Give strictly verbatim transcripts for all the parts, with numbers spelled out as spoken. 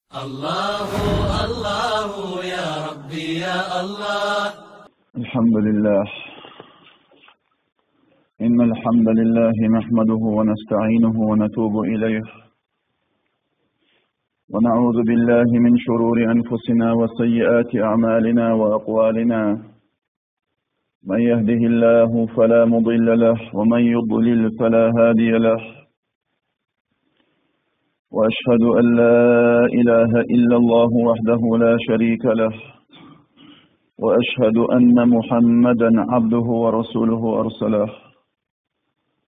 الله، الله، يا ربي يا الله. الحمد لله. إن الحمد لله نحمده ونستعينه ونتوب إليه، ونعوذ بالله من شرور أنفسنا وسيئات أعمالنا وأقوالنا. من يهده الله فلا مضل له، ومن يضلل فلا هادي له. وأشهد أن لا إله إلا الله وحده لا شريك له، وأشهد أن محمدا عبده ورسوله أرسله،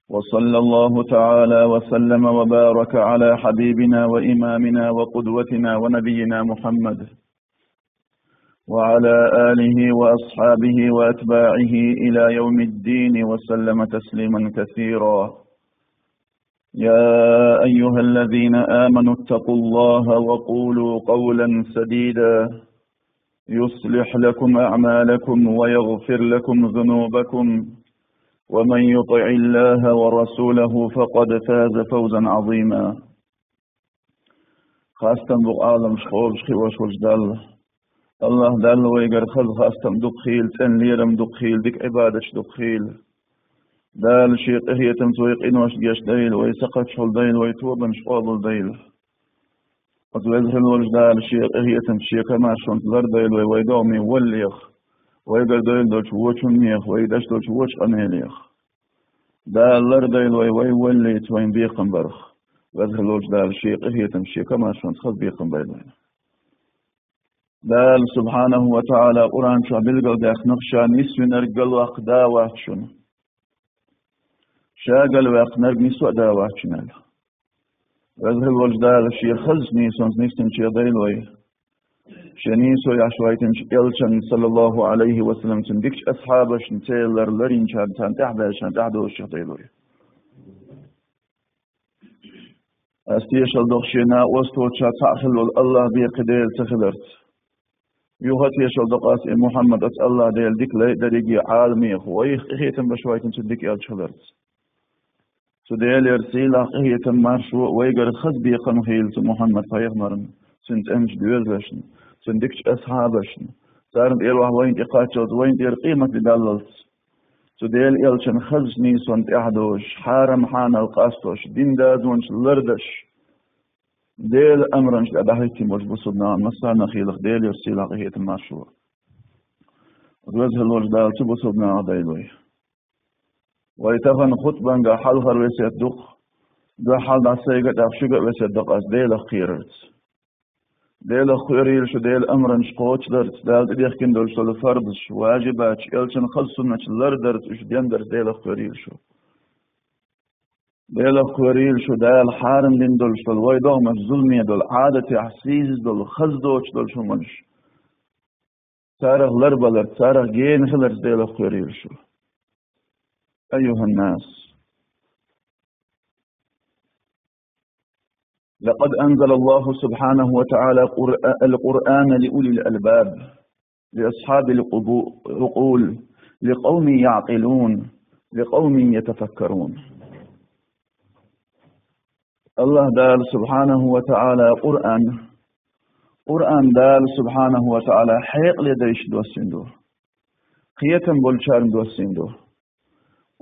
وصلى الله تعالى وسلم وبارك على حبيبنا وإمامنا وقدوتنا ونبينا محمد وعلى آله وأصحابه وأتباعه إلى يوم الدين وسلم تسليما كثيرا. يا أيها الذين آمنوا اتقوا الله وقولوا قولا سديدا يصلح لكم أعمالكم ويغفر لكم ذنوبكم، ومن يطع الله ورسوله فقد فاز فوزا عظيما. Хастам бу Ӏаламаш хьолаш хиош волча Далла. АллахӀ Далла вайгара хаза хастам дукха хийла, цӀена лерам дукха хийла, дика Ӏибадаташ дукха хийла. Дала Шен къахетамца вай къиношта гечдойла, вай сакхаччалца дойла, вай тобанаш къоабалдойла. Оцу Веза хила волча Дала Шен къахетамца, Шен комаьршонца лардойла вай, вай догӀмий валлех, вайгара дойла долча вочуннех, вай деш долча вочу къамелех. Дала лардойла вай, вай валлийца вайна бекхам барах. Веза хила волча Дала Шен къахетамца, Шен комаьршонца хаза бекхам бойла вайна. Дала, субхьанаху ва таӀала, Къуръан чу билгалдаьккхинарг: Ша нисвинарг галваккха да вац шуна. Ша галваьккхинарг нисо а да вац шуна, аьлла. Веза хила волча Дала Шен хазача нийсонца нисдинчех дойла вай. Шен нийсо еш вайтинчу Элчанна, саллаллаху Ӏалайхи ва саллам, цуьнан дикачу асхьабашна, церан лар ларйинчарна, царна тӀаьхьабаьллачарна тӀаьхьадозучех дойла вай. Ас тешал до-кх шен накъосталлех цхьаъ хилла волу АллахӀ бен кхин Дела ца хиларца. Юха а тешал до-кх ас, и Мухьаммад оцу АллахӀ Делан дика лай а дерриге Ӏаламех, вайх къинхетам беш вайтина цуьнан дика элча хиларца. Цу Делера сийлахь, къинхетам, маршо а вайгара хаза бекхам хийла цу Мухьаммад-пайхамарна, цуьнан цӀеначу доьзалшна, цуьнан дикачу асхьабашна, царна тӀера вайна тӀекхаччалц, вайна тӀера къемат де даллалц. Цу Делан элчанна хазачу нийсонна тӀаьхьадозуш, хьарам-хьанал къастош, дин дазонаш лардеш, Делан амранаш тӀехь дӀахӀиттина болчу бусалба нахана массарна хийла-кх Делера сийлахь, къинхетам, маршо. Веза хила волчу Дала цу бусалба нахах дойла вай. Вай тахана хутбангахь хьалхара весет ду-кх, дуьххьал дӀа сайга а, тӀаккха шуьга а весет до-кх ас Делах кхерарца. Делах кхоьрийла шу Делан амранаш кхочушдарца, Дала тӀедехкина долуш долу фарзаш, важибаташ, элчанна хаза суннаташ лардарца, уьш дендарца Делах кхоьрийла шу. Делах кхоьрийла шу Дала хьарам дина долуш долу, вай догӀмашна зуламе долу, Ӏадатехь сийсаз долу, хаза доцуш долу хӀуманаш, царах ларбаларца, царах гена хиларца Делах кхоьрийла шу. أيها الناس، لقد أنزل الله سبحانه وتعالى قرآ-، القرآن لأولي الألباب، لأصحاب القبو-، العقول، لقوم يعقلون، لقوم يتفكرون. АллахӀ Дала, субхьанаху ва таӀала, Къуръан, Къуръан Дала, субхьанаху ва таӀала, хьекъале дайшна доссийна ду. Кхетам болчарна доссийна ду.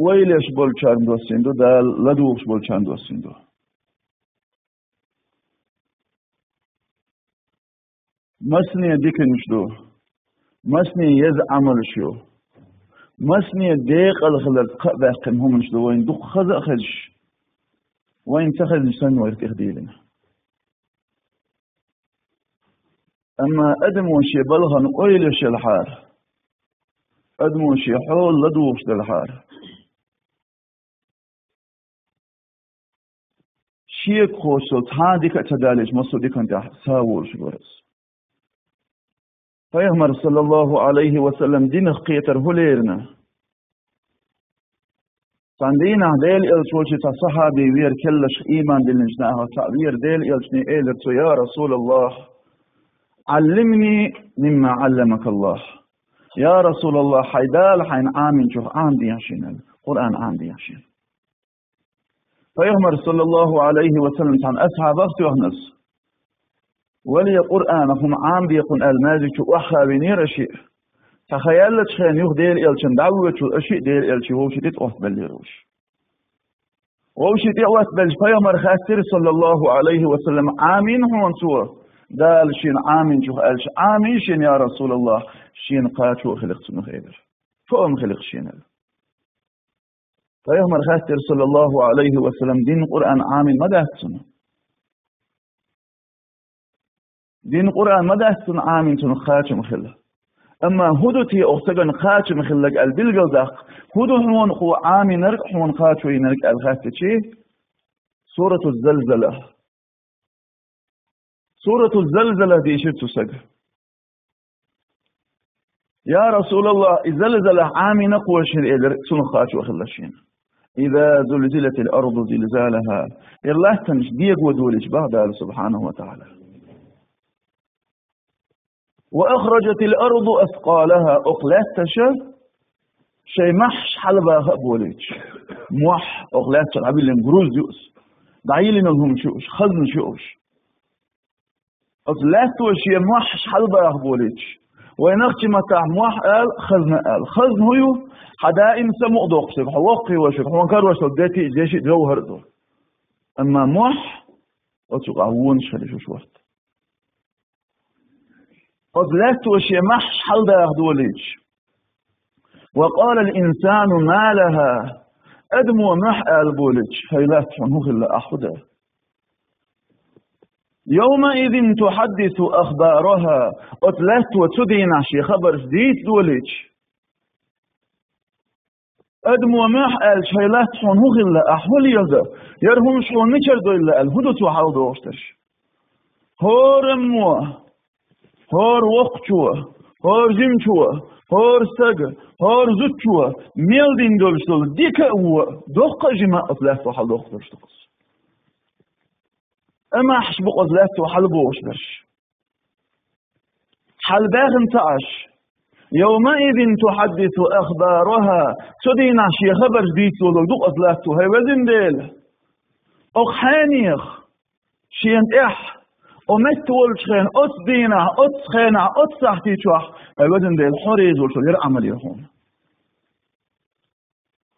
Ойла еш болчарна доссийна ду, Дала ладугӀуш болчарна доссийна ду. Масане диканаш ду, масане еза Ӏамалш ю, масане декъала хиларца кхаъ баьккхина хӀуманаш ду вайна дукха хаза а хезаш, вайна ца хезначу санна вайх тӀехдийлина. Амма адамо шен балхана ойла еш елахьара, адамо шен хьола ладугӀуш делахьара, шега кхочуш долу цхьа а дика а ца далийча, массо а диканна тӀехь са волуш вара иза. Пайхамар, саллаллаху Ӏалайхи ва саллам, динах кхетар хӀун лерина? Цхьана дийнахь Делан элча волчу цхьа сахьаби веара, келлашха ийман диллинчу нахах цхьаъ веара Делан элчане, элира цо: «Я Расулаллах, Ӏаллимни мимма Ӏалламакаллах». «Я Расулаллах, хьайн Дала хьайна Ӏаминчух Ӏамадехьа шена», — аьлла, Къуръан Ӏамадехьа шена. Пайхамар, саллаллаху Ӏалайхи ва саллам, цхьана асхьабах тоьхна иза: «Вале Къуръана хӀума Ӏамаде хьуна», аьлла, маьждиг чу охьахавийнера шиъ. Цхьа ха яьллачу хенахь юха Делан Элчанна дӀа а воьдуш, а шиъ Делан Элча вовшийн тӀе тӀе оттабаьллера уьш. Вовшийн тӀе оттабаьлча, пайхамар хаьттира, саллаллаху Ӏалайхи ва саллам: «Ӏамийна хьуна цо?» Дала шена Ӏамийначух аьлча: «Ӏамийна шена, я Расулаллах, шена кхачо а хиларх цунах», элира. Тоам хиларх шена аьлла. Пайхамар хаьттира, саллаллаху Ӏалайхи ва саллам: «Дин, Къуръан Ӏамийна ма дац цунах?» Дин, Къуръан ма дац цунах Ӏамийна, цунах кхачам хилла. Амма хӀун ду те оцу стагана кхачам хилларг аьлла билгалдаккха, хӀун ду хьуна кхо Ӏамийнарг, хьуна кхачо йинарг аьлла хаьттича, Сурату Залзала. Сурату Залзала дийшира цу стага. «Я Расулаллах, и залзала Ӏамийна кхо шена», элира, цунах кхачо хилла шена. «Иза зулзилатил арду зилзалаха». ХӀара латтанаш дего долийча боху Дала субхьанаху ва тагӀала. «Ва ахражатил арду аскъалаха». Оха лаьтташа шайн мохьаш хьалабаха а болийча. Мохь, оха лаьтташа дӀабиллина груз ю ас. ДӀайиллина хӀумаш ю уьш, хазнаш ю уьш. Оцу лаьтто шен мохьаш хьалабаха болийча. Вайн нохчийн маттахь мохь ала, хазна ала. Хазна хӀун ю? Хьан даим самукъадоккхуш дерг, хьо воккхавеш верг, хьуна карош долу дети а, деши а, девхар а ду. Амма мохь, оцу юкъахь вонаш хила йиш йолуш вац. Оцу лаьтто шен мохьаш хьалабаха болийча. «Ва къалал инсану ма лаха». Адамо мохь ала болийча: «ХӀай лаьтта, хьуна хӀун хилла, ахь хӀун дан?» «Йовмаизин тухьаддису ахбараха». Оцу лаьтто цу дийнахь шен хабарш дийца долийча. Адамо мохь аьлча: «ХӀай лаьтта, хьуна хӀун хилла, ахь хӀун леладо? ХӀара хӀумаш хьуна мичара довлла?» аьлла, хӀун ду цо хьалдохуш дерш? ХӀораммо, хӀора воккхачо, хӀора жимачо, хӀора стага, хӀора зудчо мел дина долуш долу дика а, вон а, доккха а, жима а оцу лаьтто хьалдохуш долуш ду-кх. Амма ахь шу бу оцу лаьтто хьалабохуш берш. Хьалабаьхна ца Ӏаш. «Йовмаизин тухьаддису ахбараха». Цу дийнахь шен хабарш дийца долу ду-кх оцу лаьтто, хӀай везан Дела. Оха хьенех, шена тӀехь, о метта волчу хенахь, оцу дийнахь, оцу хенахь, оцу сахьтичохь, хӀай везан Дела, хьо реза волуш долу хӀара Ӏамал яра хьуна.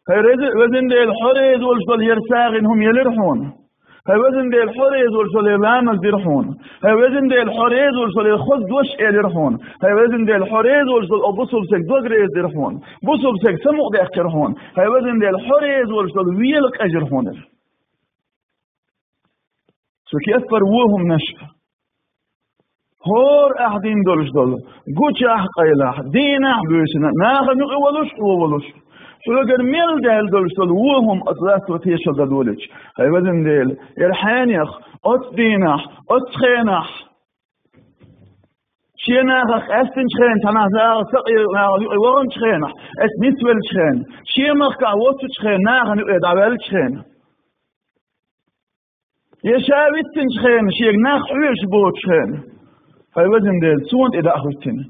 ХӀай реза, везан Дела, хьо реза волуш долу хӀара сагӀина хӀума елира хьуна. ХӀай везан Дела, хьо реза волуш долу хӀара ламаз дира хьуна. ХӀай везан Дела, хьо реза волуш долу хӀара хаза дош элира хьуна. ХӀай везан Дела, хьо реза волуш долу о бусулба стеган дог реза дира хьуна. Бусулба стеган самукъадаьккхира хьуна. ХӀай везан Дела, хьо реза волуш долу вела къежира хьуна. Цу кеппара вон хӀуманаш а. ХӀора ахь дина долуш долу, гучахь а, къайлахь а, дийнахь а, буьйсанна а, нахана юкъа волуш а, хьо волуш а, хьоьгара мел даьлла долуш долу вон хӀума оцу лаьтто тешалла дан долийча. ХӀай везан Дела, хӀара хьенех, оцу дийнахь, оцу хенахь, шен нахах къаьстинчу хенахь, цхьа нах нахах сакъера, нахана юкъа ваханчу хенахь, оцу нисвеллачу хенахь, шен махкахь воцучу хенахь, нахана юкъа дӀаваьллачу хенахь. Я ша виттинчу хенахь, шега нах хьоьжуш боцучу хенахь. ХӀай везан Дела, цунна тӀе дӀа а хӀиттина.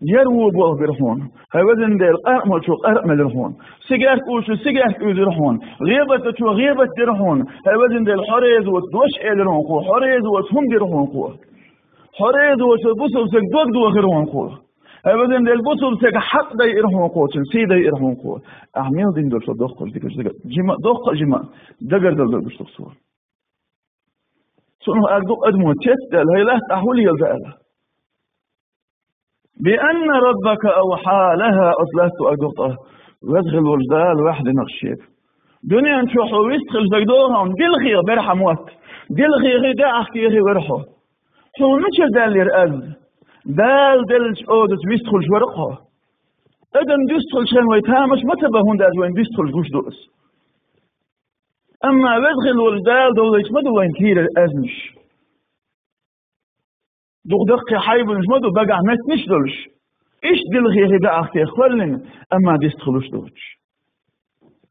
ХӀара вон болх бира хьуна. ХӀай везан Дела, къаркъа молчо къаркъа мелира хьуна. Сигарка уьйшучо сигарка уьйзира хьуна. ГӀебат дечо гӀебат дира хьуна. ХӀай везан Дела, хьо реза воцу дош элира хьуна кхо. Хьо реза воцу хӀума дира хьуна кхо. Хьо реза воцу бусулба стеган дог дохира хьуна кхо. ХӀай везан Дела, бусулба стеган хьакъ дайира хьуна кхо, цуьнан сий дайира хьуна кхо. Ахь мел дина долуш долу доккхачу дикачу дагара, жима а, доккха а жима а, дагардала долуш ду-кх цо. Цунах ага ду-кх адамо, цец а даьлла, хӀай лаьтта, ахь хӀун леладо аьлла. «Би анна раббака авхьа лаха», оцу лаьтто ага ду-кх тӀаккха, веза хилла волчу Дала ваьхьа дина-кх шега. Дуьнен чохь хьо вистхуьлуш дагадогӀу хьуна, дилхех бара хьан мотт. Дилхехи даьӀахкехи вара хьо. Хьуна мичара даьллера аз? Дала деллачу озаца вистхуьлуш вара-кх хьо. Адам дуьстхуьлучу хенахь вай тамаш ма ца бан, хӀунда аьлча вайна дуьстхуьлуш гуш ду ас. Амма веза хилла волчу Дала довлуьйтуш ма ду вайна кийрара аьзнаш. Дукха даккхий хьайбанаш ма ду, багахь меттанаш а долуш. Иштта дилхехи даьӀахкехи кхоьллина, амма дистхуьлуш доцуш.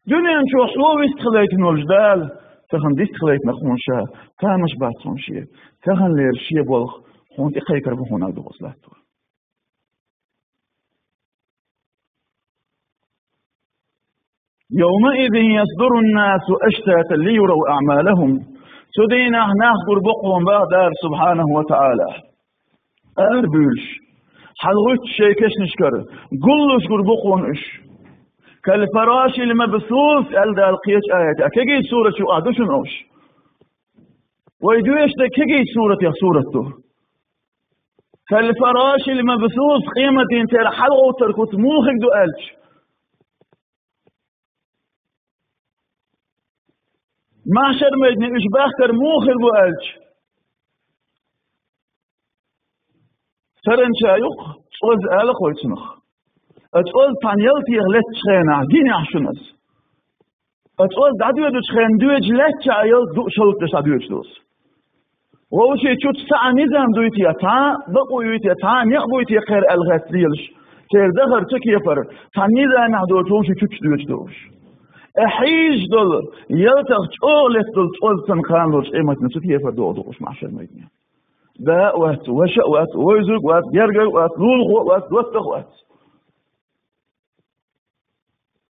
Дуьнен чохь хьо вистхилийтина волчу Дала тахана дистхилийтина-кх хьуна ша, тамаш бац хьуна шен, таханлера шен болх хьуна тӀекхайкар бу хьуна ду оцу лаьтто. «Йовмаизин ясдурун-насу аштатан лийурав аӀмалахум». Цу дийнахь нах гур бу хьуна боху Дала субхьанаху ва таӀала. Арабуьйлуш, хьалагӀуьттуш шайн кешнашкара, гуллуш гур бу хьуна уьш. «Кал фарашил мабсус», аьлла Дала кхечу аятехь, кегийчу сурат чу а ду шуна уьш. Вай доьшуш дерг кегийчу суратех сурат ду. «Кал фарашил мабсус», къематдийнан тера хьалагӀовттар куц муха хир ду аьлча. Махьшар-майдане уьш бахкар муха хир бу аьлча. Саранча ю-кх, цӀоз ала-кх вай цунах. Ткъа цӀоз цхьана ялтеха леттачу хенахь гинехь шуна аса. Ткъа цӀоз дӀадоьдучу хенахь доьдуш лаьттачохь ялта дууш хӀаллакдеш дӀадоьдуш ду аса. Вовшийн чу цхьа а низам дуй те, цхьа а бакъо юй те, цхьа а некъ буй те кхера аьлла хатта лелаш, церан дахар ца кепара, цхьа низамехь доцу вовшийн чу доьдуш ду уьш. Э, хьийзаш долу, ялтах чӀогӀа летта долу цӀоз санна кхана лоруш къематдийнан цу кепара догӀу ду уьш махьшар-майдане. Да а вац, ваша а вац, вевзарг а вац, гергар а вац, лулахо а вац, доттагӀа а вац.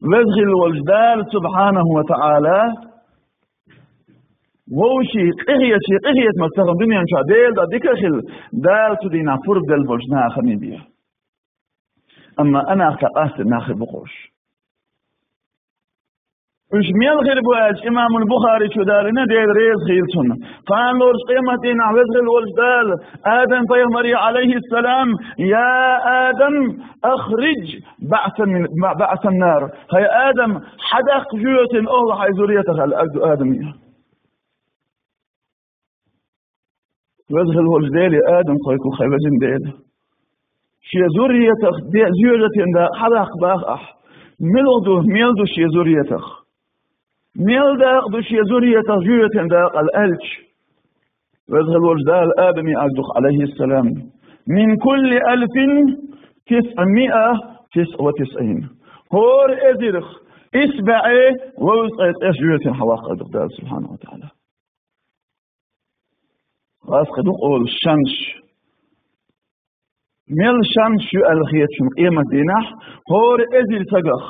Веза хилла волчу Дала субхьанаху ва таӀала вовшийн къинхетамца, къинхетамца тахана дуьнен чохь Делан дуьхьа дика а хилла, Дала цу дийнахь пурба делла болчу нахана бен. Амма а нах цхьа къастина нах хир бу-кх уьш. Уьш мел хир бу аьлча, имамул Бухари чу далийна, Дела реза хуьлда цунна. Кхана лоруш къематдийнахь Веза хилла волчу Дала Адам-пайхамаре, Ӏалайхиссалам: «Я Адам, ахриж баъсан, баъсан нар». «Хьай Адам, хьадаккха жоьжахатин охӀла хьайн зуриятах», аьлла, ду Адаме. Веза хилла волчу Деле Адам кхойкху, хьайн везина Дела. Шен зуриятах де-, жоьжахатин дакъа хьадаккха боху ахь. Мила ду, мел ду шен зуриятах? Мел дакъа ду шен зуриятах жоьжахатин дакъа аьлча, Веза хилла волчу Дала Адаме аьлла ду-кх, Ӏалайхиссалам: «Мин кулли алфин тисъа миа тисъа ва тисъин». ХӀора эзарх исс бӀе вовзткъе ткъесна жоьжахатин хьаваккха ду-кх Дала субхьанаху ва таӀала. Хаза кхин ду-кх олуш шанаш. Мел шанаш ю аьлла хета шуна къематдийнахь, хӀора эзар сагах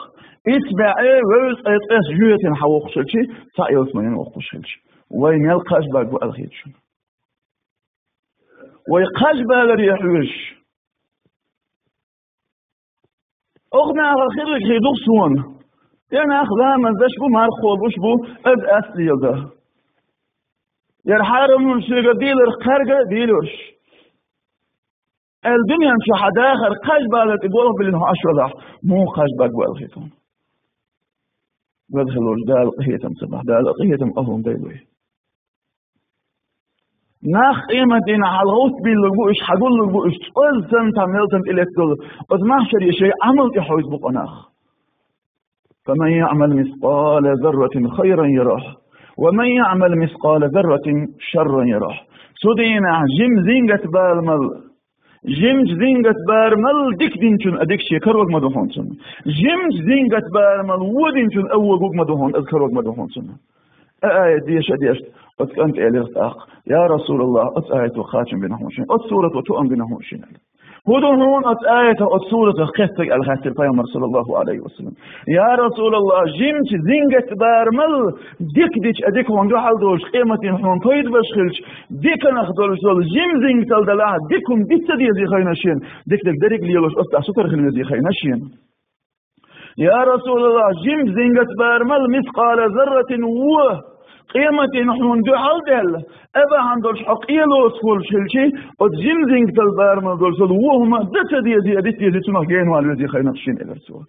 исс бӀе вовзткъе ткъесна жоьжахатин хьавоккхуш хилча, цхьа ялсаманин воккхуш хилча. Вай мел кхаж баг бу аьлла хета шуна. Вай кхаж баларе хьоьжуш. Оха нахах хилларг хир ду-кх суна. И нах ламаз деш бу, марха кхобуш бу, аса ас леладан. Яра хьарам волуш соьга дийларх кхаьрга а дийлуш. Аьлла дуьнен чу хьан дахар кхаж балар тӀе болх биллина хьо Ӏаш велахь, муха кхаж баг бу аьлла хета хьуна. Веза хилла волчу Дала къинхетам ца бахь, Дала къинхетам охӀлун дайла вай. Нах къематдийнахь хьалагӀовттабиллург бу уьш, хьагуллург бу уьш, цӀоз санна цхьа мел санна тӀелетта долу, оцу махьшаре шайн Ӏамал тӀе хьовза бу-кх нах. «Фаман яъмал мискъала зарратин хайран ярахь, ва ман яъмал мискъала зарратин шарран ярахь». Цу дийнахь жима зингат барамал, жимачу зингат барамал дика динчун а дика шен карор ма ду хьуна цунна. Жимачу зингат барамал вон динчун а вон гуг ма ду хьуна, иза карор ма ду хьуна цунна. А аят деша а дешна, оцу кӀанта элира тӀаккха: «Я Расулаллах, оцу аято кхачам бина хьуна шена, оцу сурато тоам бина хьуна шена». «ХӀун ду хьуна оцу аятах, оцу суратах кхеттарг?» аьлла хаьттира пайхамар, саллаллаху Ӏалайхи ва саллам. «Я Расулаллах, жимачу зингат барамал дика дича а дика хьуна дуьхьал долуш, къематдийнахь хьуна пайда беш хилча, диканах долуш долу жима зингатал далахь, дика хӀума диц ца дезий хайна шена, дика дерг дерриг а лелош, оццахь сутара хила везий хайна шена». «Я Расулаллах, жима зингат барамал мискъала зарратин вон къематдийнахь хьуна дуьхьал даьлла, а бахьана долуш хьо къелоцуш волуш хилча, оцу жима зингатал барамал долуш долу вон хӀума дан ца дезий, а диц дезий, цунах генавала везий хайна шена», элира цо.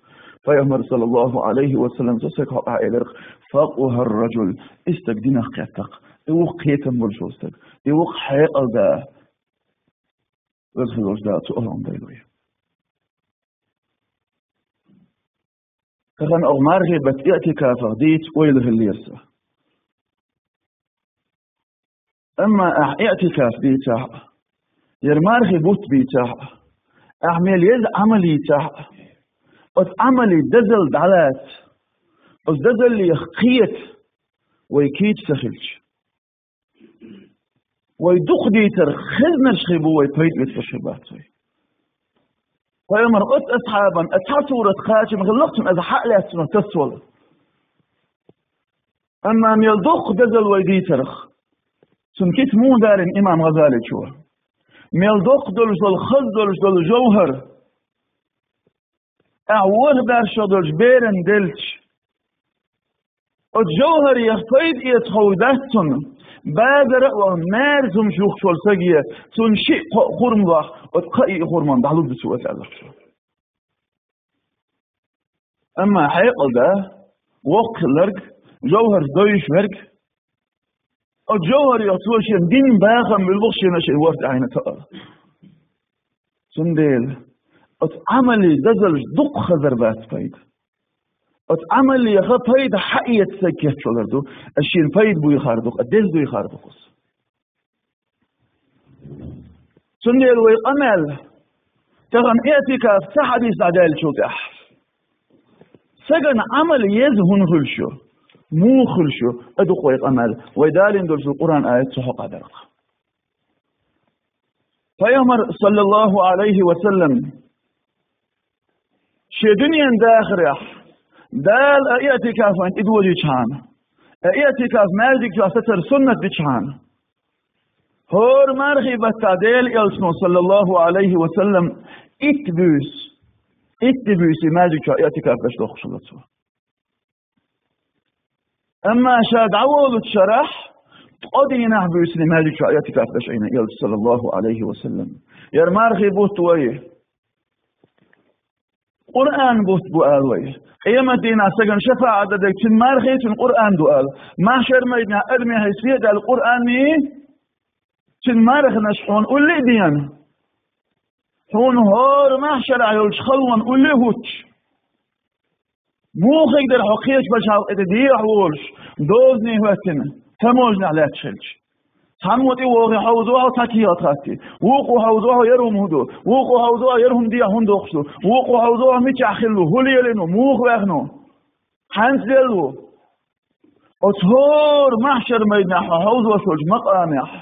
Пайхамар, саллаллаху Ӏалайхи ва саллам, цо стаг хьокъехь элира: «Факъухар раджул», и стаг динах кхетта-кх, и ву-кх кхетам болуш волу стаг, и ву-кх хьекъал да. Веза хилла волчу Дала цу охӀлун дайла вай. Тахана оха мархи бутт иътикафах дийца ойла хиллера сан. Амма ахь иътикаф дийцахь а, яра мархи бутт бийцахь а, ахь мел еза Ӏамал йийцахь а, оцу Ӏамалан дозалла дӀалаца, оцу дозаллех кхета вай кийча ца хилча, вай дукха дийцарх хезнарш хир бу, вай пайда оьцурш хир бац вай. Пайхамар оцу асхьабан а цхьа сурат кхачам хилла-кх цунна, иза хьа а лаьцна цунах тасвала. Амма мел дукха дозалла вай дийцарх, Цун кица муха далийна имам ГӀазаличо? Мел доккха долуш долу, хаза долуш долу жовхӀар, ахь ворхӀ бӀаьргашах долчу беран делча, оцу жовхӀарех пайда эца хьовза дац цунна, базара а вахана, маьрза хӀумаш юхкуш волу стаге, цунна шиъ-кхоъ хурма лохь, оцу кхаа хурманна дӀалург ду цо, аьлла цо. Амма хьекъал дан воккха хилларг, жовхӀарш довзуьйтуш верг, оцу жовхӀарех цо шен динан бахам буьллу, шена шен ворхӀ тӀаьхьенна тоъал. Цундела оцу Ӏамалан дозаллаш дукха хазар бац пайда. Оцу Ӏамалех пайда хьаэца стаг кечвалар ду, ас шена пайда буьйхар ду-кх, ас деза дуьйхар ду-кх ас. Цундела вай къамел тахана иӀтикаф ца хьадийса дӀадаьллачул тӀаьхьа, стагана Ӏамал еза хӀунда хуьлуш ю, муха хуьлуш ю, а ду-кх вай къамел, вай далийна долчу Къуръан аят цу хьокъехь дар-кх. Пайхамар, саллаллаху Ӏалайхи ва саллам, шен дуьнен дахарехь, Дала а иӀтикаф вайна тӀедожийчхьана, а иӀтикаф маьждиг чохь сацар суннат дичхьана, хӀора мархи баттахь Делан элчано, саллаллаху Ӏалайхи ва саллам, итт буьйса, итт буьйса и маьждиг чохь иӀтикаф беш дохкуш хилла цо. Амма ша дӀаволучу шарахь ткъа дийнахь буьйсанна маьждиг чохь иӀтикаф беш Ӏийна элча, саллаллаху Ӏалайхи ва саллам. Яра мархи бутт вай, Къуръан бутт бу ала вай. Къематдийнахь стагана шафаӀат дан дерг цуьнан мархи, цуьнан Къуръан ду ала. Махьшар майданахь адамийн хьесапе а даьлла Къуръанний, цуьнан марханаш хьуна улле а деана, хьуна хӀора махьшарахь йолчу халонан улле а хӀуттуш, муха хир дара хьо кхечу башхьалкхе тӀе дехьа волуш, дозане хӀоьттина, таможнехь лаьтташ хилча? Цхьаммо тӀе вохий хьовзо хьо, цхьа кехат хаттий. Вукхо хьовзо хьо, яра хӀума хӀун ду? Вукхо хьовзо хьо, яра хӀума дехьа хӀунда дохуш ду? Вукхо хьовзо хьо, мичахь хилла ву? ХӀун лелийна ву? Муха ваьхна ву? Хьаьнца лелла ву? Оцу хӀора махьшар майданахь хьо хьовзош волчу макъамехь,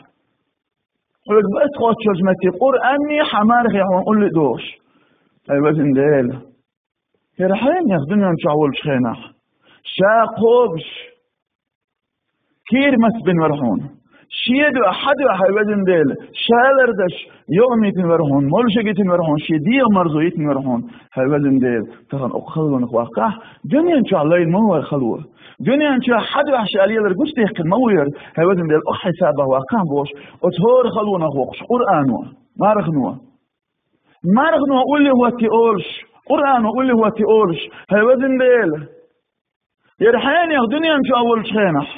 хьоьга барт хоттуш йолчу метте Къуръанний, хьан мархий хьуна улле а дохуш. ХӀай везан Дела, хӀара хьенех дуьнен чохь волчу хенахь ша кхобуш, кийра маца бина вара хьуна. Шен дуьхьа, хьан дуьхьа, хӀай везан Дела, ша лардеш, йоӀ йитина вара хьуна, молшаг йитина вара хьуна, шен дегӀан марзо йитина вара хьуна, хӀай везан Дела, тахана окху халонах ваккхахь, дуьнен чохь лайна ма вара хало. Дуьнен чохь хьан дуьхьа ша лелар гучудаьккхина ма ву яра, хӀай везан Дела, окху хьисабах ваккхахь бохуш, оцу хӀора халонах воккхуш, Къуръано, мархано. Мархано улле хӀотте олуш, Къуръано улле хӀотте олуш, хӀай везан Дела, хӀара хьенех дуьнен чохь волчу хенахь,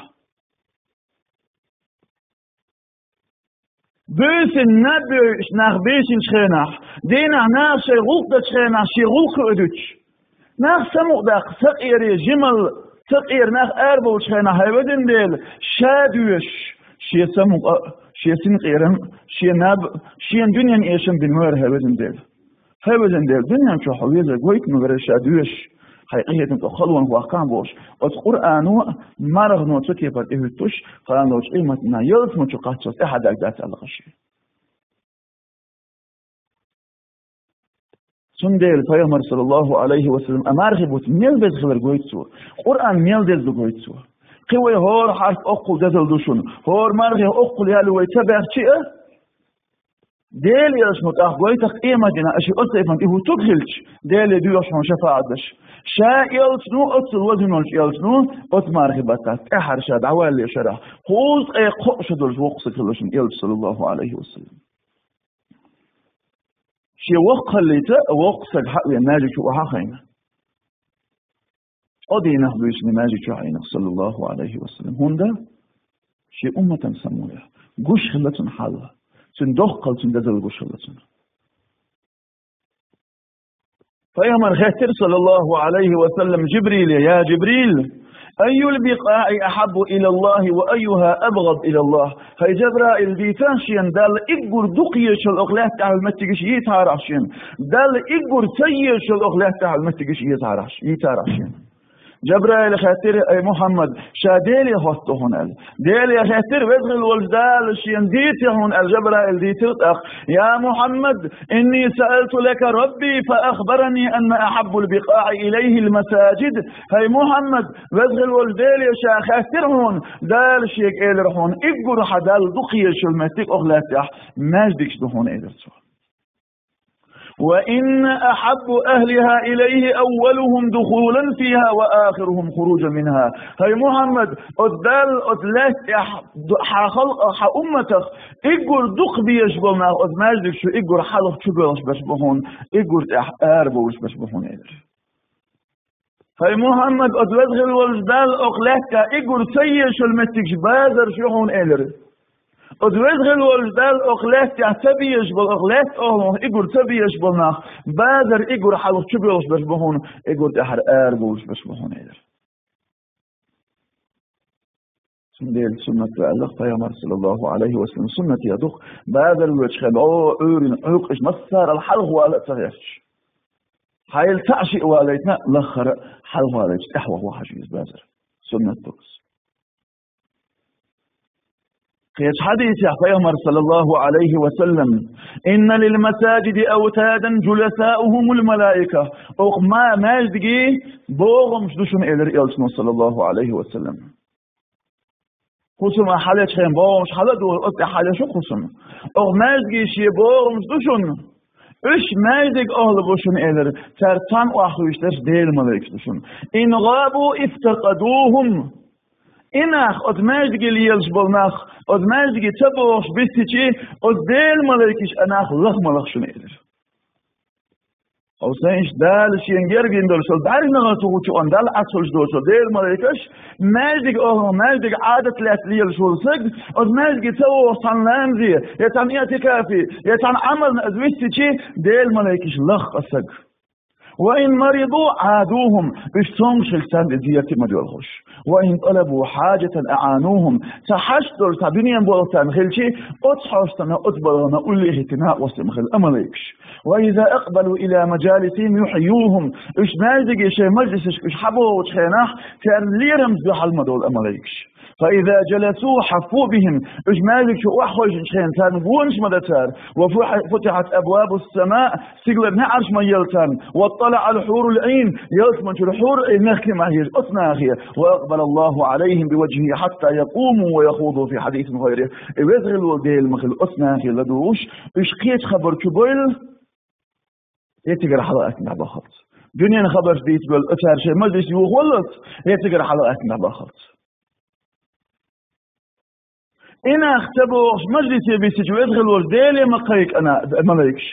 буьйсанна наб йойуш нах бийшинчу хенахь, дийнахь наха шайн гӀуллакх дечу хенахь шен гӀуллакх а дуьтуш, нах самукъадаккха сакъере, жималла, сакъера нах арабовлучу хенахь, хӀай везан Дела, ша доьшуш, шен самукъа а, шен синкъерам а, шен наб а, шена дуьненан эшам бина вара, хӀай везан Дела. ХӀай везан Дела, дуьнен чохь хьо везарг гойтина вара ша доьшуш, хьайн къинхетам тӀе халонах ваккхахь бохуш, оцу Къуръано а, мархано а цу кепара тӀехӀуьттуш, кхана долчу къематдийнахь ялсамани чу кхаччалц тӀаьхьа даг дац аьлла кхин шен. Цундела Пайхамар, саллаллаху Ӏалайхи ва саллам, а мархи бутт мел беза хилар гойту цо. Къуръан мел деза ду гойту цо. Кхин вай хӀора хьарф оккхул дезал ду шуна, хӀора мархех оккхул ял ю вай ца баьхчи а, Делан элчано тӀаккха гойту-кх къематдийнахь, аша оцу тайпана тӀехӀуттург хилча, Деле доьхуш хьуна шафаӀат деш. Ша элчано, оццул везан волчу элчано, оцу мархи баттахь тӀаьххьара ша дӀавалале шарахь, кхузткъе кхоъ шо долуш воккха стаг хилла шуна элча, саллаллаху Ӏалайхи ва саллам. Шен воккхаллица а воккха стаг хьа а веана, маьждиг чу охьа а хайна, ткъа дийнахь буьйсанна маьждиг чохь Ӏийна-кх, саллаллаху Ӏалайхи ва саллам. ХӀунда? Шен умматан самукъа яхь. Гуш хилла цунна хьал. Цуьнан доккхал, цуьнан дезал гуш хилла цунна. Пайхамар хаьттира, саллаллаху Ӏалайхи ва саллам, Жибриле: «Я Жибрил, айюл бикъаӀи ахьаббу илаллахи ва айюха абгӀад илаллах?» ХӀай Жабраил, дийца шена, Далла уггар дукха езаш йолу окху лаьтта тӀехь йолу меттигаш йийцахьара ахь шена. Далла уггар ца езаш йолу окху лаьтта тӀехь йолу меттигаш йийцахьара ахь, йийцахьара ахь шена. Жабраила хаьттира: «Ай Мухьаммад, ша Деле хотту хьуна?» — аьлла. Деле хаьттира, веза хила волчу Дала шена дийцира хьуна аьлла, Жабраила дийцира тӀаккха: «Я Мухьаммад, инни саалту лака Рабби, фа ахбарани анна ахьаббул бикъаӀи илайхил масаджид». ХӀай Мухьаммад, веза хила волчу Деле ша хаьттира хьуна, Дала шега элира хьуна, уггар хьан Далла дукха езаш йолу меттиг оха лаьттахь маьждигаш ду хьуна, элира цо. «Ва инна ахьаббу ахьлиха илайхи аввалухум духулан фиха ва ахирухум хуружан минха». ХӀай Мухьаммад, оцу Далла оцу лаьтта тӀехь ду-, хьан халкъах, хьан умматах уггар дукха безаш болу нах оцу маьждигаш чу уггар хьалха чу боьлхуш берш бу хьуна, уггар тӀехь ара бовлуш берш бу хьуна, элира. ХӀай Мухьаммад, оцу веза хила волчу Далла оха лаьттахь уггар ца езаш йолу меттигаш базарш ю хьуна, элира. Оцу веза хила волчу Далла оха лаьттахь ца безаш болу, оха лаьтта охьа уггар ца безаш болу нах, базар уггар хьалха чу боьлхуш берш бу хьуна, уггар тӀаьхьара ара бовлуш берш бу хьуна, элира. Цундела суннат ду аьлла Пайхамар, саллаллаху Ӏалайхи ва саллам, суннат я дукха, базар воьдучу хенахь, о, Ӏуьйрина, Ӏуьйкъаш массарал хьалха вала а ца гӀерташ. Хьайла цхьаъ шиъ валийтина а, лаххара а хьалха валийташ тӀаьхьа ваха хьажа иза базар. Суннат ду иза. Кхечу хьадисехь Пайхамар, саллаллаху Ӏалайхи ва саллам: «Инна лил масаджиди автадан джуласаухумул малаика». Оха ма-, маьждиге богӀамаш ду шуна, элира элчано, саллаллаху Ӏалайхи ва саллам. Хусума хьалечу хенахь богӀамаш хьала а ду, оцу тӀе хьалеш ю хусума. Оха маьждиге шен богӀамаш ду шуна. Уьш маьждиг охьла бу шуна, элира, цара цхьаьна охьахуьйсуш дерш Делан малайкаш ду шуна. «Ин гӀабу ифтакъадухум». И нах, оцу маьждиге лелаш болу нах, оцу маьждиге ца богӀуш биссичи, оцу Делан малайкаш а нах лаха ма лаха шуна, элира. Хьо сайн иштта Дала шена герга йина долуш долу бӀаьрганегӀар ца гучу, Далла Ӏаш хуьлуш доцу Делан малайкаш, маьждиг охьа, маьждиг Ӏадат лаьцна лелаш волу саг, оцу маьждиге ца вогӀуш цхьана ламазе, я цхьана иӀтикафе, я цхьана Ӏамална иза виссичи, Делан малайкаш лаха саг. «Ва ин мариду Ӏадухум», уьш цомгуш хилча царна и зерти ма доьлхуш. «Ва ин талабу хьаджатан аӀанухум», цхьа хьашт долуш, цхьа дуьненан болх царна хилчи, оцу хьаштана, оцу балхана уллехь хӀиттина а, осла ма хила а малайкаш. «Ва иза акъбалу ила мажалисихим юхьйюхум», уьш маьждиге шайн мажлисашка уьш хьабогӀучу хенахь, царна лерамца дуьхьал ма долу а малайкаш. «Фа иза джаласу хьаффу бихим», уьш маьждиг чу охьахевшинчу хенахь царна вонаш ма дан цара. «Ва футихьат абвабус самаъ», стигалара неӀарш ма елла царна. «Ва талаӀал хьурул Ӏин», ялсамани чуьра хьурул Ӏин мехкий ма хьежа оцу нахе. «Ва акъбалаллаху Ӏалайхим би ваджхихи хьатта якъуму ва яхуду фи хьадисин гӀайрихи». И веза хила волу Дела ма хила оцу нахе ладугӀуш, уьш кхечу хабар чу бойла, я цигара хьала аттина дӀабахалц. Дуьненан хабарш дийца бойла, цара шайн мажлис юхаваллалц, я цигара хьала аттина дӀабахалц. И нах ца богӀуш мажлисе биссича, веза хила волчу Деле ма кхайкхина малайкаш: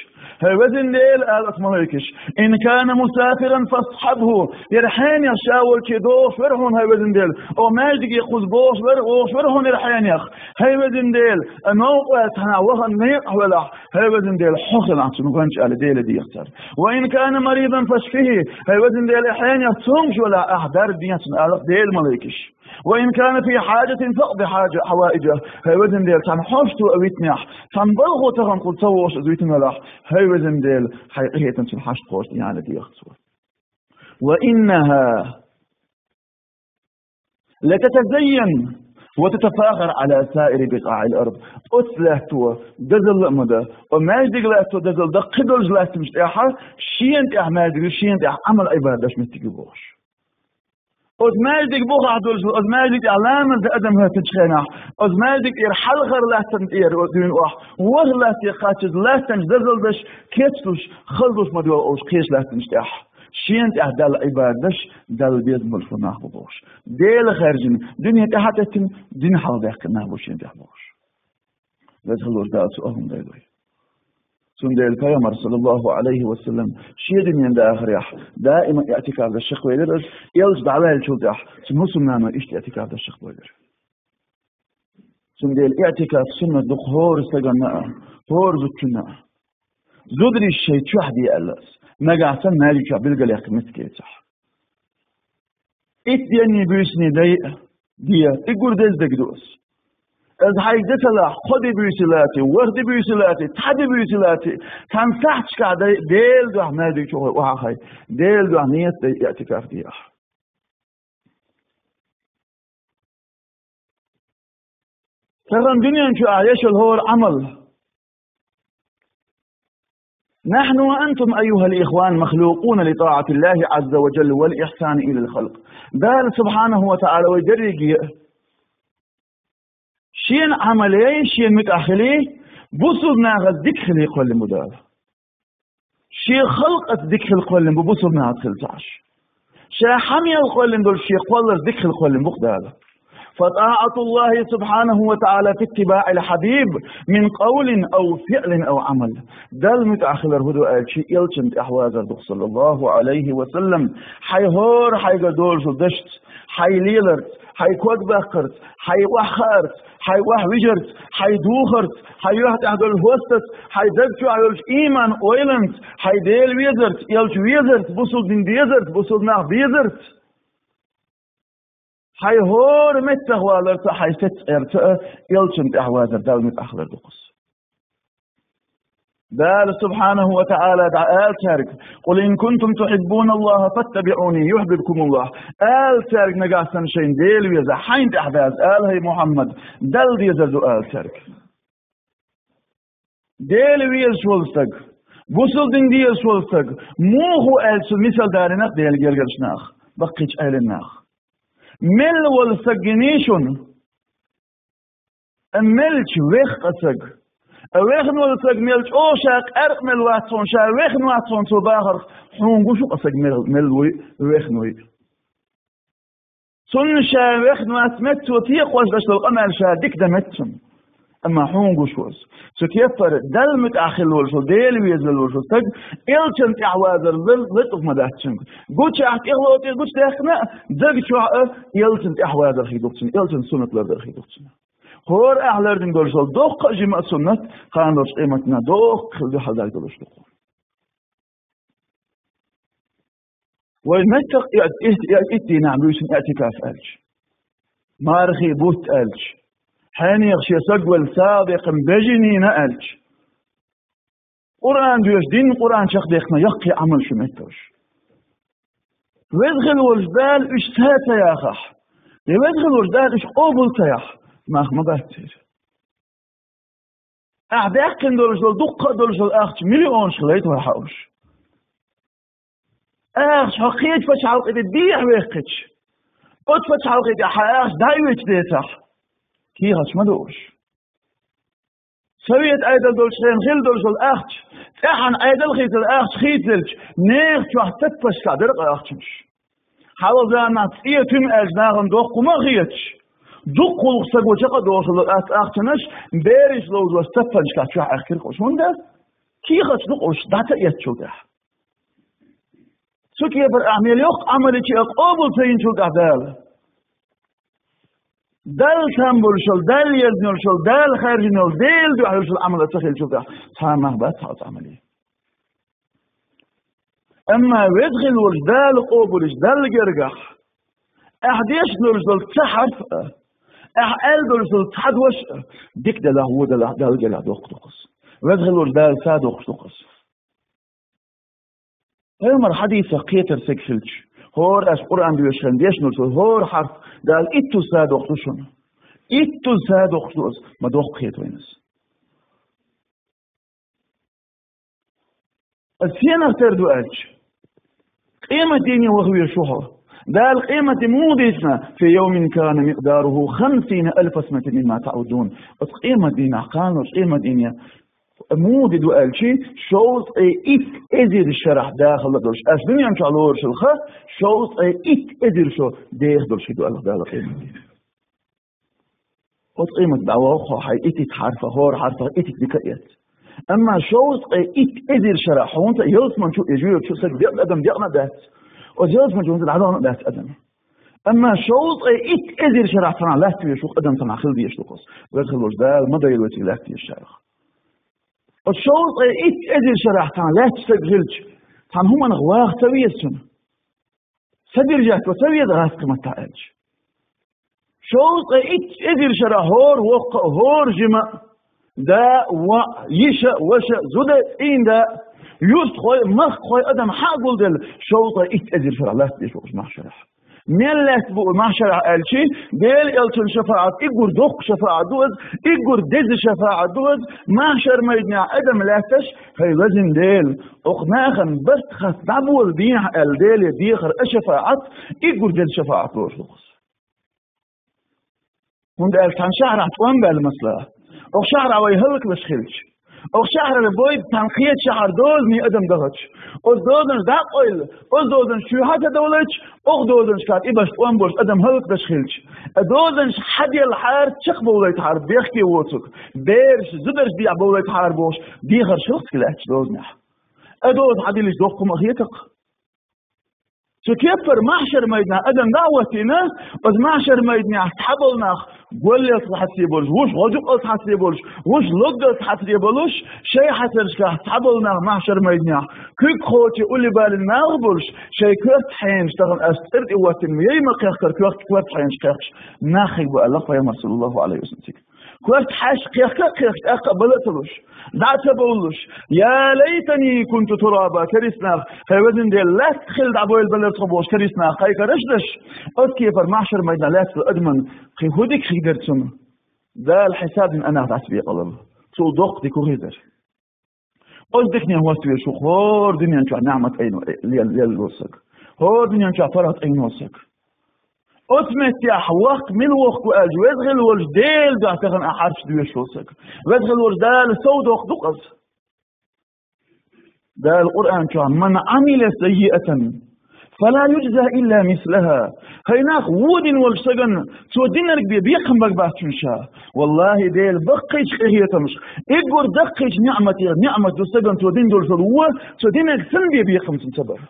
«ХӀай везан Дела», — ала оцу малайкаш, «ин кана мусафиран фасхьабху». Яра хьенех ша волче догӀуш вара хьуна, хӀай везан Дела. О, маьждиге кхуза богӀуш вара, вогӀуш вара хьуна яра хьенех. ХӀай везан Дела, а новкъа ваьлла цхьанхьа вахана некъахь велахь, хӀай везан Дела, хьо хилахь цунна гонча, ала Деле деха цара. «Ва ин кана маридан фашфихи». ХӀай везан Дела, и хьенех цомгуш велахь, ахь дарба деха цунна, ала Делан малайкаш. «Ва ин кана фи хьаджатин факъди хьаджа-, хьаваиджа». ХӀай везан Дела, цхьана хьошто а витинехь, цхьана балхо тахана кхуза ца вогӀуш иза витина велахь, хӀай везан Дела, хьайн къинхетамца хьашт кхочу, яна дехац вара. «Ва иннаха лататазайян ва татафахар ала саири бикъаил ард». Оцу лаьтто дозалла а ма дан, о маьждиг лаьтто дозалла дан, кхидолчу лаьттанаш тӀехь, шена тӀехь маьждиг, шена тӀехь Ӏамал-Ӏибадат деш меттиг ю бохуш. Оцу маьждиг бухахь долуш, оцу маьждиг тӀехь ламаз дан адам хӀоьттинчу хенахь, оцу маьждиг тӀера хьалхара лаьттан тӀера дуьйна охьа, ворхӀ латте кхаччалц лаьттанаш дозалла деш, кечлуш, халлуш ма доьлху уьш кхечу лаьттанаш тӀехь. Шена тӀехь Далла Ӏибадат деш, Далла безам болуш болу нах бу бохуш. Дела хаьржина, дуьне тӀаьхьа теттина, дин хьалхадаьккхина нах бу шена тӀехь бохуш. Веза хила волчу Дала цу ахӀун дайла вай. Цундела Пайхамар, саллаллаху Ӏалайхи ва саллам, шен дуьненан дахарехь даима иӀтикаф деш чекхвелира, элча дӀаваьллачул тӀаьхьа цуьнан хӀусамнана иштта иӀтикаф деш чекхвелира. Цундела иӀтикаф суннат ду хӀора стаганна а, хӀора зудчунна а. Зударий шайн чохь де аьлла ас, нагахь санна маьждиг чохь билгалъяьккхина меттиг яцахь. Итт денний, буьйсанний дай а де, и гур деза дерг ду ас. Аса хьайга де ца лахь, кхо де буьйса лаьтта, ворхӀ де буьйса лаьтта, цхьа де буьйса лаьтта, цхьана сахьташкахь дай, Делан дуьхьа маьждиг чу вахахь, Делан дуьхьа нийса дай иӀтикаф де ахь. Тахана дуьнен чу ахь еш йолу хӀора Ӏамал. نحن وأنتم أيها الإخوان مخلوقون لطاعة الله عز وجل والإحسان إلى الخلق. Дала субхьанаху ва таӀала вай дерриге а шен Ӏамале, шен муьтӀахь хилий, бусулба нахаца дика хилий кхоьллина бу Дала. Шен халкъаца дика хила кхоьллина бу бусулба нахаца хила ца Ӏаш. Ша хьан мел кхоьллина долуш шен кхолларца дика хила кхоьллина бу-кх Дала. فطاعة الله سبحانه وتعالى في اتباع الحبيب من قول أو فعل أو عمل. Далла муьтӀахь хилар хӀун ду аьлча, элчанна тӀаьхьавазар ду-кх, саллаллаху Ӏалайхи ва саллам. Хьайн хӀора хьайгара долуш долу дашца, хьайн леларца, хьайн ког баккхарца, хьайн охьахаарца, хьайн охьавижарца, хьайн духарца, хьайн юьхь тӀехь долу хӀоттаца, хьайн даг чохь йолчу ийман ойланца, хьайн Дела везарца, элча везарца, бусулба дин дезарца, бусулба нах безарца, хьайн хӀора меттахваларца, хьайн сеццӀарца а элчанна тӀаьхьавазар Далла муьтӀахь хилар ду-кх иза. Дала субхьанаху ва таӀала дӀаала цаьрга: قل إن كنتم تحبون الله فاتبعوني يحببكم الله. Ала цаьрга, нагахь санна шайна Дела везахь, хьайна тӀаьхьа ваза, ала, хӀай Мухьаммад, Далла дезар ду, ала цаьрга. Дела везаш волу стаг, бусулба дин дезаш волу стаг муха ву аьлча, цу мисал далийна-кх Делан гергарчу наха, баккхийчу Ӏелам наха. Мел волу стаг гиний шуна? Амма мелча вехна-кх стаг. А вехна волу стаг мел чӀогӀа ша къаьркъа мел вац хьуна, ша вехна вац хьуна цо бахарх, хьуна гуш ву-кх стаг мел, мел вуй, вехна вуй. Цунна ша вехна вац меттиг, цо текхош деш долу къамел ша дика дан меттиг цунна. Амма хьуна гуш ву иза. Цу кепара Далла муьтӀахь хилла волуш волу, Дела везаш волуш волу стаг элчанна тӀаьхьавазар лар-, лартӀух ма дац цуьнга. Гучахь тӀехло тӀе гучудаьккхина а, даг чохь а элчанна тӀаьхьавазар хир ду-кх цунна, элчанан суннат лардар хир ду-кх цунна. ХӀора ахь лардина долуш долу доккха а жима а суннат кхана долчу къематдийнахь доккха хила дуьхьал дагадалуш ду-кх. Вай меттах а итт-, итт дийнахь буьйсина иӀтикаф аьлча, мархий бутт аьлча, хьенех шен саг велла сагӀа декхна бежанийн аьлча, Къуръан доьшуш, дин Къуръан чекхдехна яккхий Ӏамал шу метталш. Веза хилла волчу Дала уьш ца, ца яхахь, я Веза хилла волчу Дала уьш къобал ца яхь, мах ма бац церан. Ахь даьккхина долуш долу, дуккха а долуш долу ахча миллионаш хилийта вай хьан уьш. Ахча хьо кхечу пачхьалкхе тӀе дехьа вехкхича, оцу пачхьалкхе тӀе хьан ахча дӀа а оьцуш децахь, кехаташ ма ду уьш. Совет Ӏедал долчу хенахь хилла долуш долу ахча, цӀеххьана Ӏедал хийцалла ахча хийцаделча, нехан чохь цаппашкахь дара-кх ахчанаш. Хьалха заманахь цӀе, туьма аьлча нахана доккха хӀума а хеташ, дуккха гӀуллакх стага чекх а дохуш долу ахчанаш бераш ловзош цаппанашкахь чохь аьхкира-кх уьш. ХӀунда? Кехаташ ду-кх уьш, дӀа ца эцначул тӀаьхьа. Цу кепара ахь мел йоккха Ӏамал йича а, къобал ца йинчул тӀаьхьа Дала, Далла там болуш йолу, Далла езна йолуш йолу, Дала хаьржина йолу, Делан дуьхьа йолуш йолу Ӏамал ца хилчул тӀаьхьа, цхьа а мах бац хьан оцу Ӏамале. Амма Веза хилла волчу Дала къобалйича, Далла гергахь, ахь дешна долуш долу цхьа хьарф а, ахь аьлла долуш долу цхьа дош а, дика делахь, вон делахь, Далла гергахь доккха ду-кх иза. Веза хилла волчу Дала сов доккхуш ду-кх иза. Пайхамаран хьадисах кхетар стаг хилча, хӀора аша Къуръан доьшуш хилла дешна долуш долу хӀора хьарф Дала иттуза сов доккхуш ду шуна. Иттуза сов доккхуш ду иза, ма доккха хета вайна иза. Аса стенах тера ду аьлча, къематдийне ваха везаш ву хьо. Дала къематдийне муха дийцина: في يوم كان مقداره خمسين ألف سنة مما تعدون. Оцу къематдийнахь, кхана долчу къематдийне муха де ду аьлча, шовзткъе итт эзар шарахь дахалла долуш. Аса дуьнен чохь лоруш хилла хан шовзткъе итт эзар шо деха долуш хир ду аьлла Дала къематдийнахь. Оцу къематдийнахь дӀаваха хьо, хьайн итт-итт хьарфах, хӀора хьарфах итт-итт дика а эцна. Амма шовзткъе итт эзар шарахь хьуна тӀе ялсамани чу, я жоьжахати чу стаг декъна, адам декъна а дац. Оцу ялсамани чу хьуна тӀе дӀадахна а дац адам. Амма шовзткъе итт эзар шарахь цхьанхьа латта везаш ву-кх адам, цхьанхьа хила дезаш ду-кх иза. Веза хилла волчу Дала ма дайла вай цига латта везачарах. Оцу шовзткъе итт эзар шарахь цхьанхьа лаьтташ стаг хилча, цхьана хӀуманах ваха ца веза цунна? Ца биржетта ца веза гӀазкхи маттахь аьлча? Шовзткъе итт эзар шарахь хӀора воккха а, хӀора жима а, да а, воӀ а, йиша а, ваша а, зуда а, цӀийнда а, юьртахой а, махкахой а, адам хьан а гулделла, шовзткъе итт эзар шарахь латта дезаш ву-кх уьш махьшарахь. Мел лаьцна бу махьшарахь аьлчи, Делан элчан шафаӀат, уггар доккха шафаӀат ду иза, уггар деза шафаӀат ду иза, махьшар майданахь адам лаьтташ, хӀай везан Дела, оха нахана барт хатта дӀабола дехьа аьлла, Деле дехар а шафаӀат, уггар деза шафаӀат лоруш ду-кх иза. ХӀунда аьлча цхьана шахьарахь тӀом баьлла, масала, оха шахьарахь вай хӀаллакдеш хилча, оха шахьарара бойда цхьана кхечу шахьара дозане адам дахача, оцу дозанаш дӀа а къовлла, оцу дозанаш чу хьа ца довлийтча, оха дозанашкахь тӀебашха тӀом болуш адам хӀаллакдеш хилча, а дозанаш хьаделлахьара, чекхбовлийтахьара бехке воцург, бераш, зударш дехьа бовлийтахьара бохуш, дехар шалхтиг лаьттачу дозанехь. А доза хьадиллича доккха хӀума а хета-кх. Цу кеппара махьшар майданахь адам дӀа а хӀоттийна, оцу махьшар майданехь цхьаболу нах гулъеллалц хьацле болуш, вуьш гӀожукъалц хьацле болуш, вуьш логгалц хьацле болуш, шайн хьацаршкахь цхьаболу нах махьшар майданехь, куьг кхочий улле балийна нах болуш, шайн коьрта хьенаш тахана ас цӀера тӀе хӀоттийна, яй ма кхехкара, коьрта, коьрта хьенаш кхехкаш нах хир бу аьлла-кх Пайхамара, саллаллаху Ӏалайхи ва саллам, цига. Коьрта хьаьжча кхехка а кхехкаш, тӀаккха а бала а ца луш, дӀа а ца бовлуш: «Я лайтани кунту тураба», карист нах, хӀай везан Дела, лаьтта хилла дӀабойла балара тхо бохуш карист нах кхайкхарш а деш, оцу кепара махьшар майданахь лаьцна адаман кхин хӀун дика хир дара цунна? Дала хьесап дина а нах дӀасабекъалалла. Цул доккха дика хӀун хир дара? Оцу дикане хӀотта везаш ву хӀора дуьнен чохь ниӀмат айна лел-, лелла волу саг. ХӀора дуьнен чохь паргӀат айна волу саг. Оцу меттехь ваккха мила воккха ву аьлча, веза хилла волчу Делан дуьхьа тахана ахь хьарча доьшуш волу саг. Веза хилла волчу Дала сов доккха ду-кх иза. Дала Къуръан чохь: «Ман Ӏамила саййиатан, фала юджза илла мислаха». ХӀай нах, вон дина волчу сагана цо динарг бен бекхам бан бац цунна ша. Валлахи, Дела баккхийчу къинхетамаш, уггар даккхийчу ниӀматех ниӀмат ду сагана цо дина долуш долу вон, цо динарг санна бен бекхам цунна ца бар.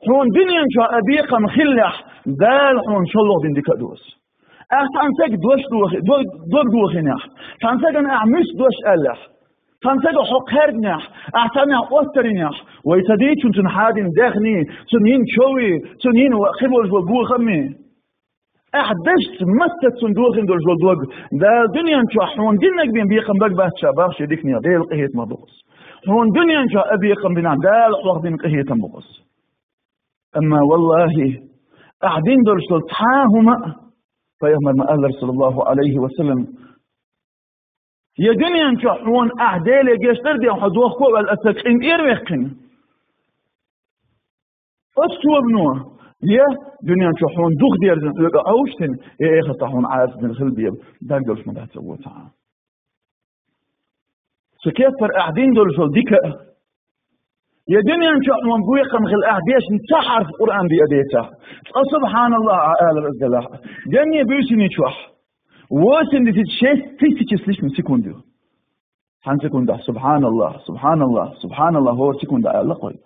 Хьуна дуьнен чохь а бекхам хиллехь, Дала хьуна шолгӀа дина дика а ду иза. Ахь цхьана сага дош дохи-, дог, дог дохийнехь, цхьана сагана ахь муьста дош аьллехь, цхьана сага хьо кхаьрдинехь, ахь цхьаннехь оттар йинехь, вай ца дийцча цунна хьадина даьхни, цунна йина човий, цунна йина ва-, хир волуш волу бохаммий? Ахь дашца, маттаца цунна дохийна долуш долу дог, Дала дуьнен чохь хьуна динарг бен бекхам бан бац ша боху шен диканех, Делан къинхетамах ду-кх иза. Хьуна дуьнен чохь а бекхам бинехь, Дала хьох дина къинхетам бу-кх иза. Амма валлахи, ахь дина долуш долу цхьа а хӀума а, Пайхамара ма-аллара, саллаллаху Ӏалайхи ва саллам, я дуьнен чохь хьуна ахь Деле гечдар а дина, хьо дохко а ваьлла, аса къинтӀера ваьккхина оцу тобано, я дуьнен чохь хьуна дух дерзина хьоьга Ӏовшдина, я эхартахь хьуна Ӏазап дина хила бен даг долуш ма дац цо цхьа а. Цу кеппара ахь дина долуш долу дика а, я дуьнен чохь хьуна бекхам хилла ахь дешна цхьа хьарф Къуръан бен а децахь, цкъа «СубхьаналлахӀ» а алар аса делахь а, денне, буьйсанне чохь восемьдесят шесть тысяч с лишним секунд ю. Цхьана секундахь «СубхьаналлахӀ, СубхьаналлахӀ, СубхьаналлахӀ» хӀора секунда аьлла-кх вай.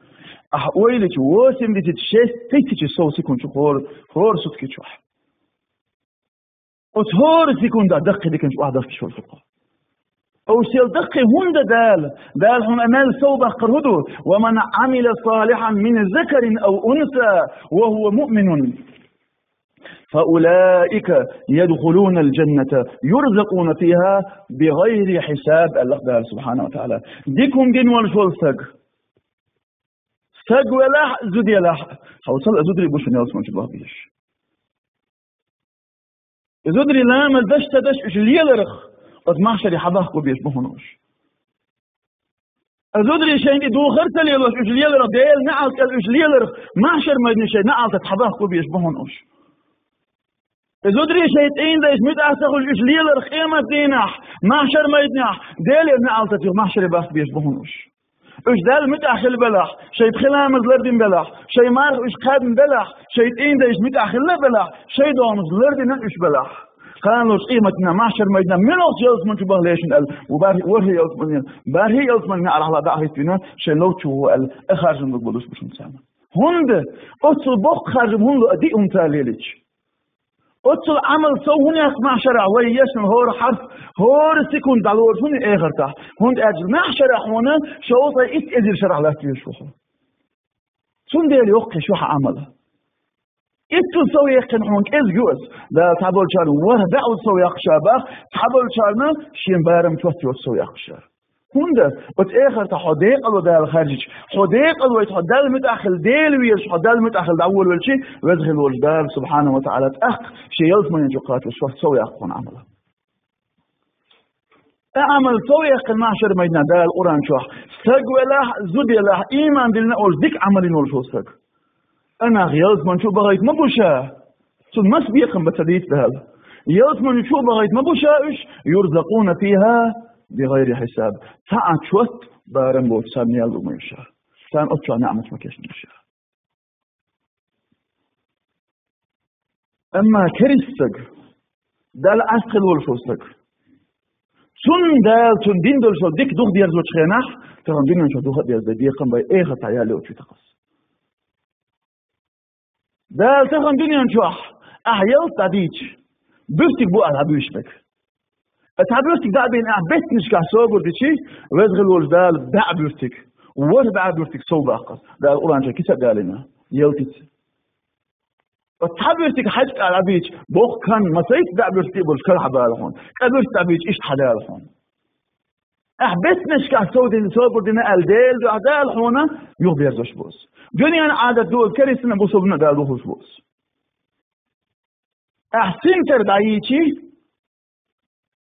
Ахь ойла йича, восемьдесят шесть тысяч сов секунд ю хӀора, хӀора сутки чохь. Оцу хӀора секундахь даккхий диканчу охьадахкаш волу хьо. Оцу сел даккхий хӀунда Дала? Дала хьуна мел сов баккхар хӀун ду? «Ва ман Ӏамила салихьан мин закарин ав унса ва хӀува муъминун, фа улаика ядхулунал джанната юрзакъуна фиха бигайри хьисаб», аьлла-кх Дала субхьанаху ва таӀала. Дика хӀума дина волуш волу саг, саг велахь а, зуда елахь а, хьовсал, а зударий бу шуна ялсамани чу бахбеш. И зударий ламаз даш а ца даш а уьш леларх, оцу махьшаре хьабахко безаш бу хьуна уьш. И зударий шайна тӀе духар а ца лелош уьш леларх, Делан неӀалт кӀел уьш леларх, махьшар майдане шайн неӀалтаца хьабахко безаш бу хьуна уьш. И зударий шайн цӀийнан дайша муьтӀахь ца хуьлуш уьш леларх, къематдийнахь, махьшар майданехь, Делера неӀалтаца юха махьшаре бахка безаш бу хьуна уьш. Уьш Далла муьтӀахь хилла белахь, шайн пхи ламаз лардина белахь, шайн марха уьш кхаьбна белахь, шайн цӀийнан дайша муьтӀахь хилла а белахь, шайн домаз лардина а уьш белахь, кхана луш къематдийнахь махьшар майданахь муьлхачу ялсамани чу баха лешна аьлла, бархӀ-, ворхӀе ялсамани, бархӀе ялсамани неӀарахьла дӀа а хӀиттийна, шайн лов чу вуха аьлла, а харжам луг болуш бу шуна царна. ХӀунда? Оццул боккха харжам хӀунда ло а диъ хӀума ца лелича? Оццул Ӏамал сов хӀун яккха махьшарахь вай ешна хӀора хьарф, хӀора секунд дӀалоруш хӀун ю эхартахь? ХӀунда аьлча махьшарахь хьуна шовзткъе итт эзар шарахь латтавеш ву хьо. Цундела йоккхуш ю хьан Ӏамал. Иттул сов яьккхина хьуна кӀезиг ю аса. Дала цхьаболчарна ворхӀ бӀоззал сов яккха ша боху, цхьаболчарна шен барам чот йоцу сов яккха ша. ХӀунда оцу эхартахь хьо декъало Дала хаьржича, хьо декъалвайта, хьо Далла муьтӀахь хила, Дела везаш, хьо Далла муьтӀахь хила дӀаволавелчи, Веза хила волчу Дала, субхьанаху ва таӀала, тӀаккха шен ялсаманин чу кхачош шорта сов яккха хьуна Ӏамал. Ткъа Ӏамал сов яьккхина маьхьшар майданахь Дала Къуръан чохь: «Стаг велахь, зуда елахь, ийман диллина а волуш, дика Ӏамал йина волуш волу стаг». Ткъа нах ялсаманин чу а бахийта ма бу ша, цунна маса бекхам бан ца дийца Дала. Ялсаманин чу а бахийта ма бу ша уьш, «юрзакъуна фиха бигайри хьисаб». Цхьа а чот, барам боцуш царна ял ду ма ю ша. Царна оцу чохь неӀмат ма кечйина ша. Амма керста стаг, Далла Ӏеста хила волуш волу стаг, цунна Дала цунна дина долуш долу дика дукха дерзочу хенахь, тахана дуьнен чохь дукха а дерзо, бекхам бан, эхартахь ял йоцуш ю тахана. Дала тахана дуьнен чохь ахь ялта дӀадийча, буьртиг бу ахь дӀабуьйсург. Ткъа цхьа буьртиг дӀа а бина, ахь беттанашкахь собар дичи, Веза хила волчу Дала бӀе буьртиг, ворхӀ бӀе буьртиг сов баккха. Дала Къуръан чохь кица а далийна, ялтица. Ткъа цхьа буьртиг хьаьжкӀахь дӀабийча, боккха хан, масийтта бӀе буьртиг а болуш, кара хьабала хьуна. КӀа буьртиг дӀабийча, иштта хьадала хьуна. Ахь беттанашкахь сов дина, собар дина аьлла, Делан дуьхьа Дала хьуна юхаберзош бу аса. Дуьненан Ӏадат ду аса, керстанна а, бусалбанна а Дала духуш бу аса. Ахь синтар дӀайийчи,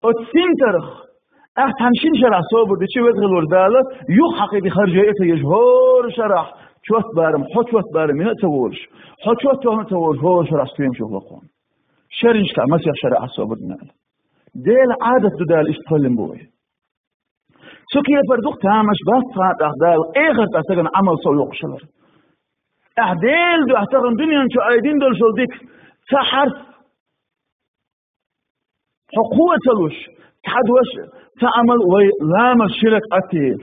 оцу синтарх, ахь цхьана шина шарахь собар дичи, Веза хила волчу Дала юха хьакхийти харжа а ца езаш, хӀора шарахь чот барам, хьо чот барам йина а ца волуш, хьо чот йохна а ца волуш, хӀора шарахь стоьмаш юхало хьуна. Шерашкахь масех шарахь собар дина аьлла. Делан Ӏадат ду Дала иштта кхоьллина бу вай. Цу кепара дукха тамаш бац цхьа а тӀаккха Дала эхартахь стагана Ӏамал сов йоккхуш хилар. Ахь Делан дуьхьа тахана дуьнен чу айдина долуш долу дика, цхьа хьарф хьо кхо а ца луш, цхьа дош а, цхьа Ӏамал, вай ламаз ши ракаӀат а,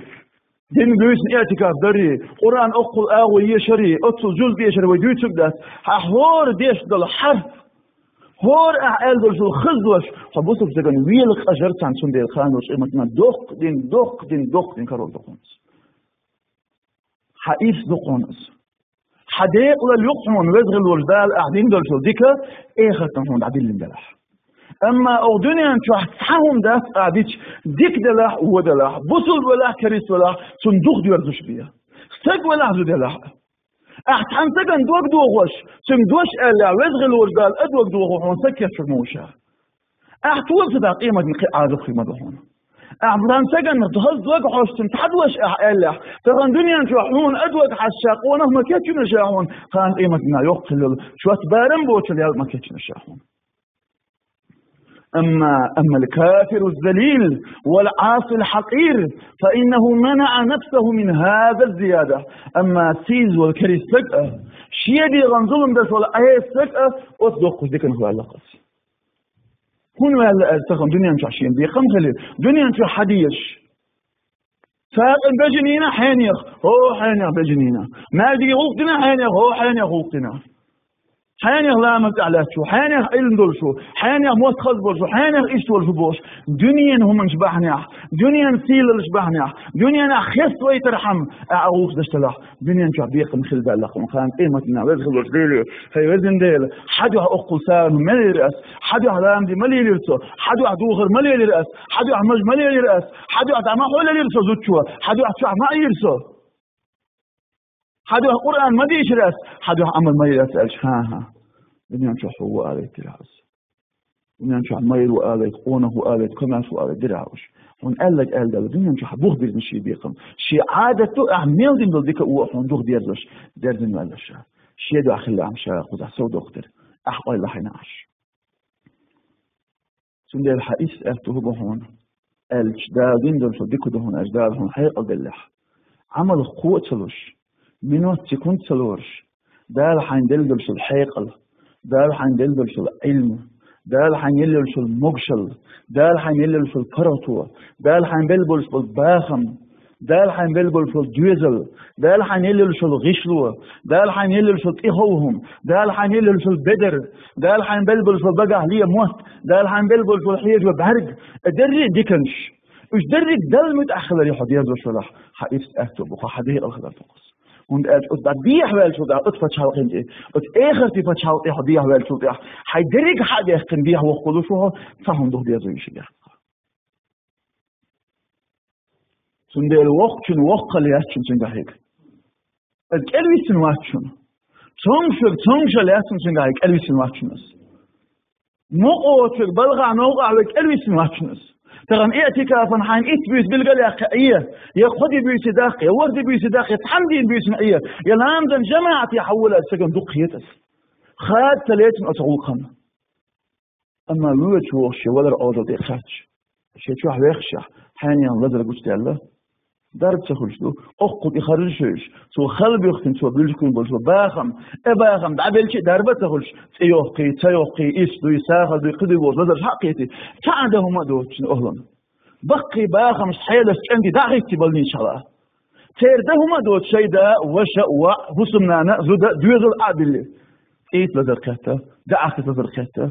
дин буьйсанна иӀтикаф дари, Къуръан оккхул агӀо ешари, оццул жуз дешар вай дуьйцург дац, хьан хӀора деш долу хьарф, хӀора ахь аьлла долуш долу хаза дош, хьо бусалба стагана вела къажар царна, цундела кхана долчу къематдийнахь доккха дин, доккха дин, доккха дин карор ду хьуна иза. Хьан ирс ду хьуна иза. Хьан декъалалла ю хьуна Веза хила волчу Дала ахь дина долуш долу дика, эхартахь хьуна дӀадиллина делахь. Амма оха дуьнен чохь цхьа хӀума дац ахь дича, дика делахь а, вон делахь а, бусалба велахь а, керста велахь а, цунна духадоьрзуш бен. Стаг велахь а, зуда елахь а. Ахь цхьана стагана дог дохош, цуьнга дош аьллехь, Веза хила волчу Дала а дог дохо хьуна, стаг кечвар ма ву ша. Ахь тоба ца дахь, къематдийнахь кхин Ӏазап хир ма ду хьуна. Ахь цхьана стагана хаза дог хьош, цуьнга цхьа дош ахь аьллехь, тахана дуьнен чохь хьуна а дог хьаьжча, къонах ма кечйина ша хьуна, кхана къематдийнахь йоккха хила йолу чот барам боцург ял ма кечйина ша хьуна. أما، أما الكافر الذليل والعاصي الحقير، فإنه منع نفسه من هذا الزيادة. Амма сийсаз волу керста стаг а, шен дегӀан зулам деш волу Ӏеса стаг а оцу доккхачу диканах ваьлла-кх аса. ХӀунда ваьлла аьлча, тахана дуьнен чохь шена бекхам хилира, дуьнен чохь хьан дезаш? Цхьаькханна бежанийна хьенех, хӀо хьенех бежанийна. Маьждиге гӀуллакх дина хьенех, хӀо хьенех гӀуллакх дина. Хьенех ламаз тӀехь лаьтташ ву, хьенех Ӏилма долуш ву, хьенех мотт хаза болуш ву, хьенех иштта волуш ву бохуш, дуьненан хӀуманаш бахьанехь, дуьненан сийлаллаш бахьанехь, дуьненахь хеставайтархьама ахь гӀуллакхаш деш делахь, дуьнен чохь бекхам хила даьлла хьуна, кхана къематдийнахь Веза хила волчу Деле: хӀай везан Дела, хьан дуьхьа оккхул сагӀина мел йира ас, хьан дуьхьа ламазе ма лелийра со, хьан дуьхьа духар ма лелийра ас, хьан дуьхьа маж ма лелийра ас, хьан дуьхьа дӀа ма хьулъелийра со зудчо, хьан дуьхьа чохь ма Ӏийра со, хьан дуьхьа Къуръан ма дийшира ас, хьан дуьхьа Ӏамал ма йира ас аьлча, хӀан-хӀа, дуьнен чохь хьо ву алийта дира ас. Дуьнен чохь майра ву алийта, къонах ву алийта, комаьрша ву алийта дира уьш. Хьуна аьлларг аьлла делла, дуьнен чохь бух бирзина шен бекхам. Шен Ӏадат ду, ахь мел дина долу дика а, вон а хьуна духадерзош, дерзина ваьлла ша. Шен дуьхьа хилла Ӏам ша кхузахь сов доккху дерг, ахь къойла хьайна Ӏаш. Цундела хьан ирс аьтту хӀун бу хьуна аьлча, Дала дина долуш дика ду хьуна аьлча, Дала хьуна хьекъал деллехь, Ӏамалх кхо а ца луш, минот, секунд ца лоруш, Дала хьайна делла долуш долу хьекъал, Дала хьайна делла долуш долу Ӏилма, Дала хьайна елла йолуш йолу могушалла, Дала хьайна елла йолуш йолу паргӀато, Дала хьайна белла болуш болу бахам, Дала хьайна белла болуш болу доьзал, Дала хьайна елла йолуш йолу гӀишло, Дала хьайна елла йолуш йолу тӀеховхам, Дала хьайна елла йолуш йолу бедар, Дала хьайна белла болуш болу багахь ле мотт, Дала хьайна белла болуш болу хьежо бӀаьрг, дерриге а диканаш. Уьш дерриге Далла муьтӀахь хиларе хьо дезош велахь, хьан ирс аьтту бу, хьан декъал хилар ду-кх аса. ХӀунда аьлча оцу дӀа дехьа ваьллачул тӀехь, оцу пачхьалкхана тӀе, оцу эхартийн пачхьалкх тӀе хьо дехьа ваьллачул тӀехь, хьайн дерриг хьа а дехкина дехьа воккхур ву хьо, цхьа хӀума духадерзо йиш ю. Цундела воккхачун воккхал яц шуна цуьнгахь хьега. Аса кӀелвиссина вац шуна. Цомгушверг цомгушал яц шуна цуьнгахь хьега, кӀелвиссина вац шуна аса. Мукъа воцург балхахь новкъахь верг кӀелвиссина вац шуна аса. Тахана иӀтикафан хьайна итт буьйса билгал а яьккхина Ӏе, я кхо де буьйса даккха, я ворхӀ де буьйса даккха, я цхьана дийнан буьйсана Ӏе, я ламазан жамаӀате хьавола аса, сагана дукха хета аса. Хада ца лецна оцу гӀуллакхана. Амма вуьйцуш вогӀуш шен валар Ӏодал тӀе кхаьчча, шен чохь вехшехь, хьенехан лазар гучудаьлла, дарба ца хуьлуш ду, оккхул тӀе харжа шуьйш, цо хала буьхкина, цо буьлжа кхуьйна болуш бахам, э, бахам дӀабелча а дарба а ца хуьлуш, цӀе йоккхий, ца йоккхий, ис дуй, сахал дуй, кхидуй бохуш лазарш хьа а кхетий, цхьа а дан хӀума а доцуш шуна охьлана. Баккхий бахамаш хьелаш чӀанди дӀа а хӀиттий балнийчхьала. Церан дан хӀума а доцуш шайн да, ваша, воӀ, хӀусамнана, зуда, доьзал а билли. ЦӀийца лазар кхетта, даьӀахкица лазар кхетта.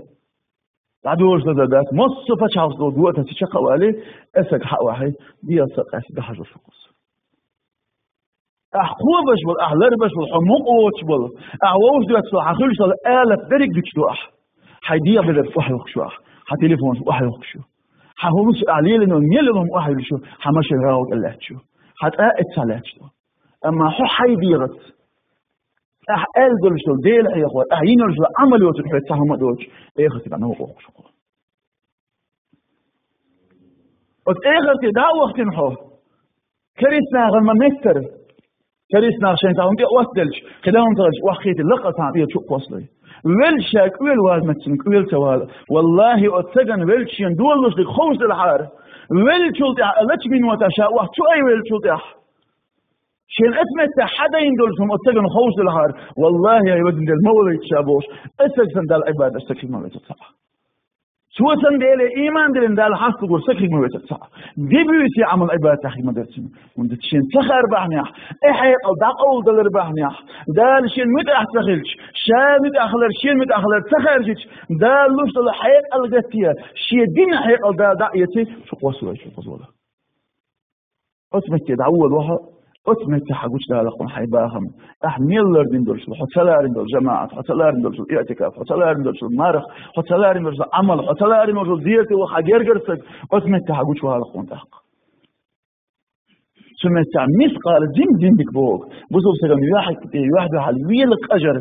ДӀадолуш лазар дац, массо а пачхьалкхаш долу гуо а тасий чекх а валий, эсаг хьа а вахьий, дегӀаца а къаьстина дӀахьажо шух кхуза. Ахь кхобаш болу, ахь ларбаш болу, хьо мукъа воцуш болу, ахь вовшах доьттуш долу, хьан хуьлуш долу алат дерриг а дуьтуш ду ахь. Хьайн дегӀан беларца охьайохкуш ю ахь, хьан телефонаш охьайохкуш ю. Хьан хӀумаш ахь лелийна мел йолу хӀума охьайуьллуш ю, хьан машен гӀагӀо кӀел лаьтташ ю. Хьан цӀа а эццахь лаьтташ ду. Амма хьо хьайн дегӀаца ахь аьлла долуш долу Делан хьехор, ахь йина йолуш долу Ӏамал йоцург хьоьца цхьа хӀума а доцуш, эхарте дӀа новкъа воккхуш ву хьо. Оцу эхарте дӀа а вахтина хьо, керистанахана ма-меттара. Керистанаха шайн цхьа хӀума тӀе оцделча, кхидӀа хӀума ца хилча, охьахийтина лакха цхьана тӀера чу а кхоссалой. Велча ша кӀоьла ваза меттина кӀоьла ца вала. Валлахи, оцу цигахь велча шена долалуш дерг ховшделахьара. Веллачул тӀаьхьа, лачу минотехь ша охьа чу айвеллачул тӀаьхьа. Шена оцу меттехь хьадайна долуш хӀума оцу цигахь ховшделахьара. Валлахи, ай вадин Дела, ма валайта ша бохуш, оцу цига санна Далла Ӏибадат деш стаг хир ма вецара цхьа а. Цо санна Деле ийман диллина Далла хьастагӀа стаг хир ма вецара цхьа а. Де буьйса Ӏамал Ӏибадатехь хир ма дара цуьнан. ХӀунда аьлча шена ца хар бахьанехь, и хьекъал дӀакъовладалар бахьанехь, Дала шена муьтӀахь ца хилча, ша муьтӀахь хилар, шена муьтӀахь хилар ца хаьржича, Дала луш долу хьекъал гатте, шен дина хьекъал Дала дӀа а эций, чу кхоссалой, чу кхоссалой. Оцу метте дӀаволавахь, оцу метте хьан гучудалахь хьайн бахам. Ахь мел лардина долуш, хьо ца ларина долу жамаӀат, хьо ца ларина долуш иӀтикаф, хьо ца ларина долуш марха, хьо ца ларина долуш Ӏамал, хьо ца ларина долуш зерате ваха хьан гергара стаг, оцу метте хьан гучувалахь тӀаккха. Цу меттехь мискъала зим-зим дика боху. Бусалба стагана юьхь тӀе, юьхь дуьхьал вела къажар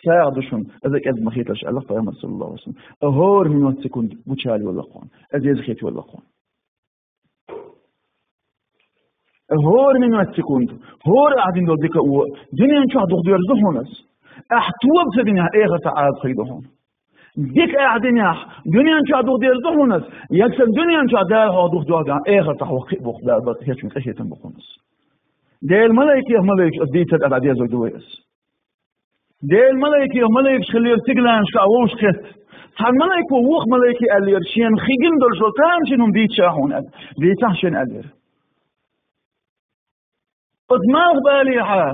сагӀа ду шуна, аса кӀезиг ма хеталаш, аьлла Пайхамар, саллаллаху Ӏалайхи ва саллам. ХӀора минот секунд гучуяла йолалахь хьуна, аса еза хета йолалахь хьуна. ХӀора минот секунд, хӀора ахь дина долу дика а, дуьнен чохь духадерза ду хьуна аса. Ахь тоба ца динехь, эхартахь Ӏазап хир ду хьуна. Дика ахь динехь, дуьнен чохь духадерза ду хьуна аса. Аса дуьнен чохь Дала хьох духадоьхна, эхартахь хьох кхин а боккха Дала бакъ хӀечун къинхетам бу хьуна аса. Делан малайкех малайкаш аса дийцар тӀе дӀадерзор ду вай аса. Делан малайкех малайкаш хиллера стигланашкахь вовшахкхетта. Цхьана малайко вукху малайке аьллера, шена хи гина долуш долу тамашийна хӀума дийца ша хьуна аьлла. Дийцахь шена аьллера. Оцу малхбалехьа,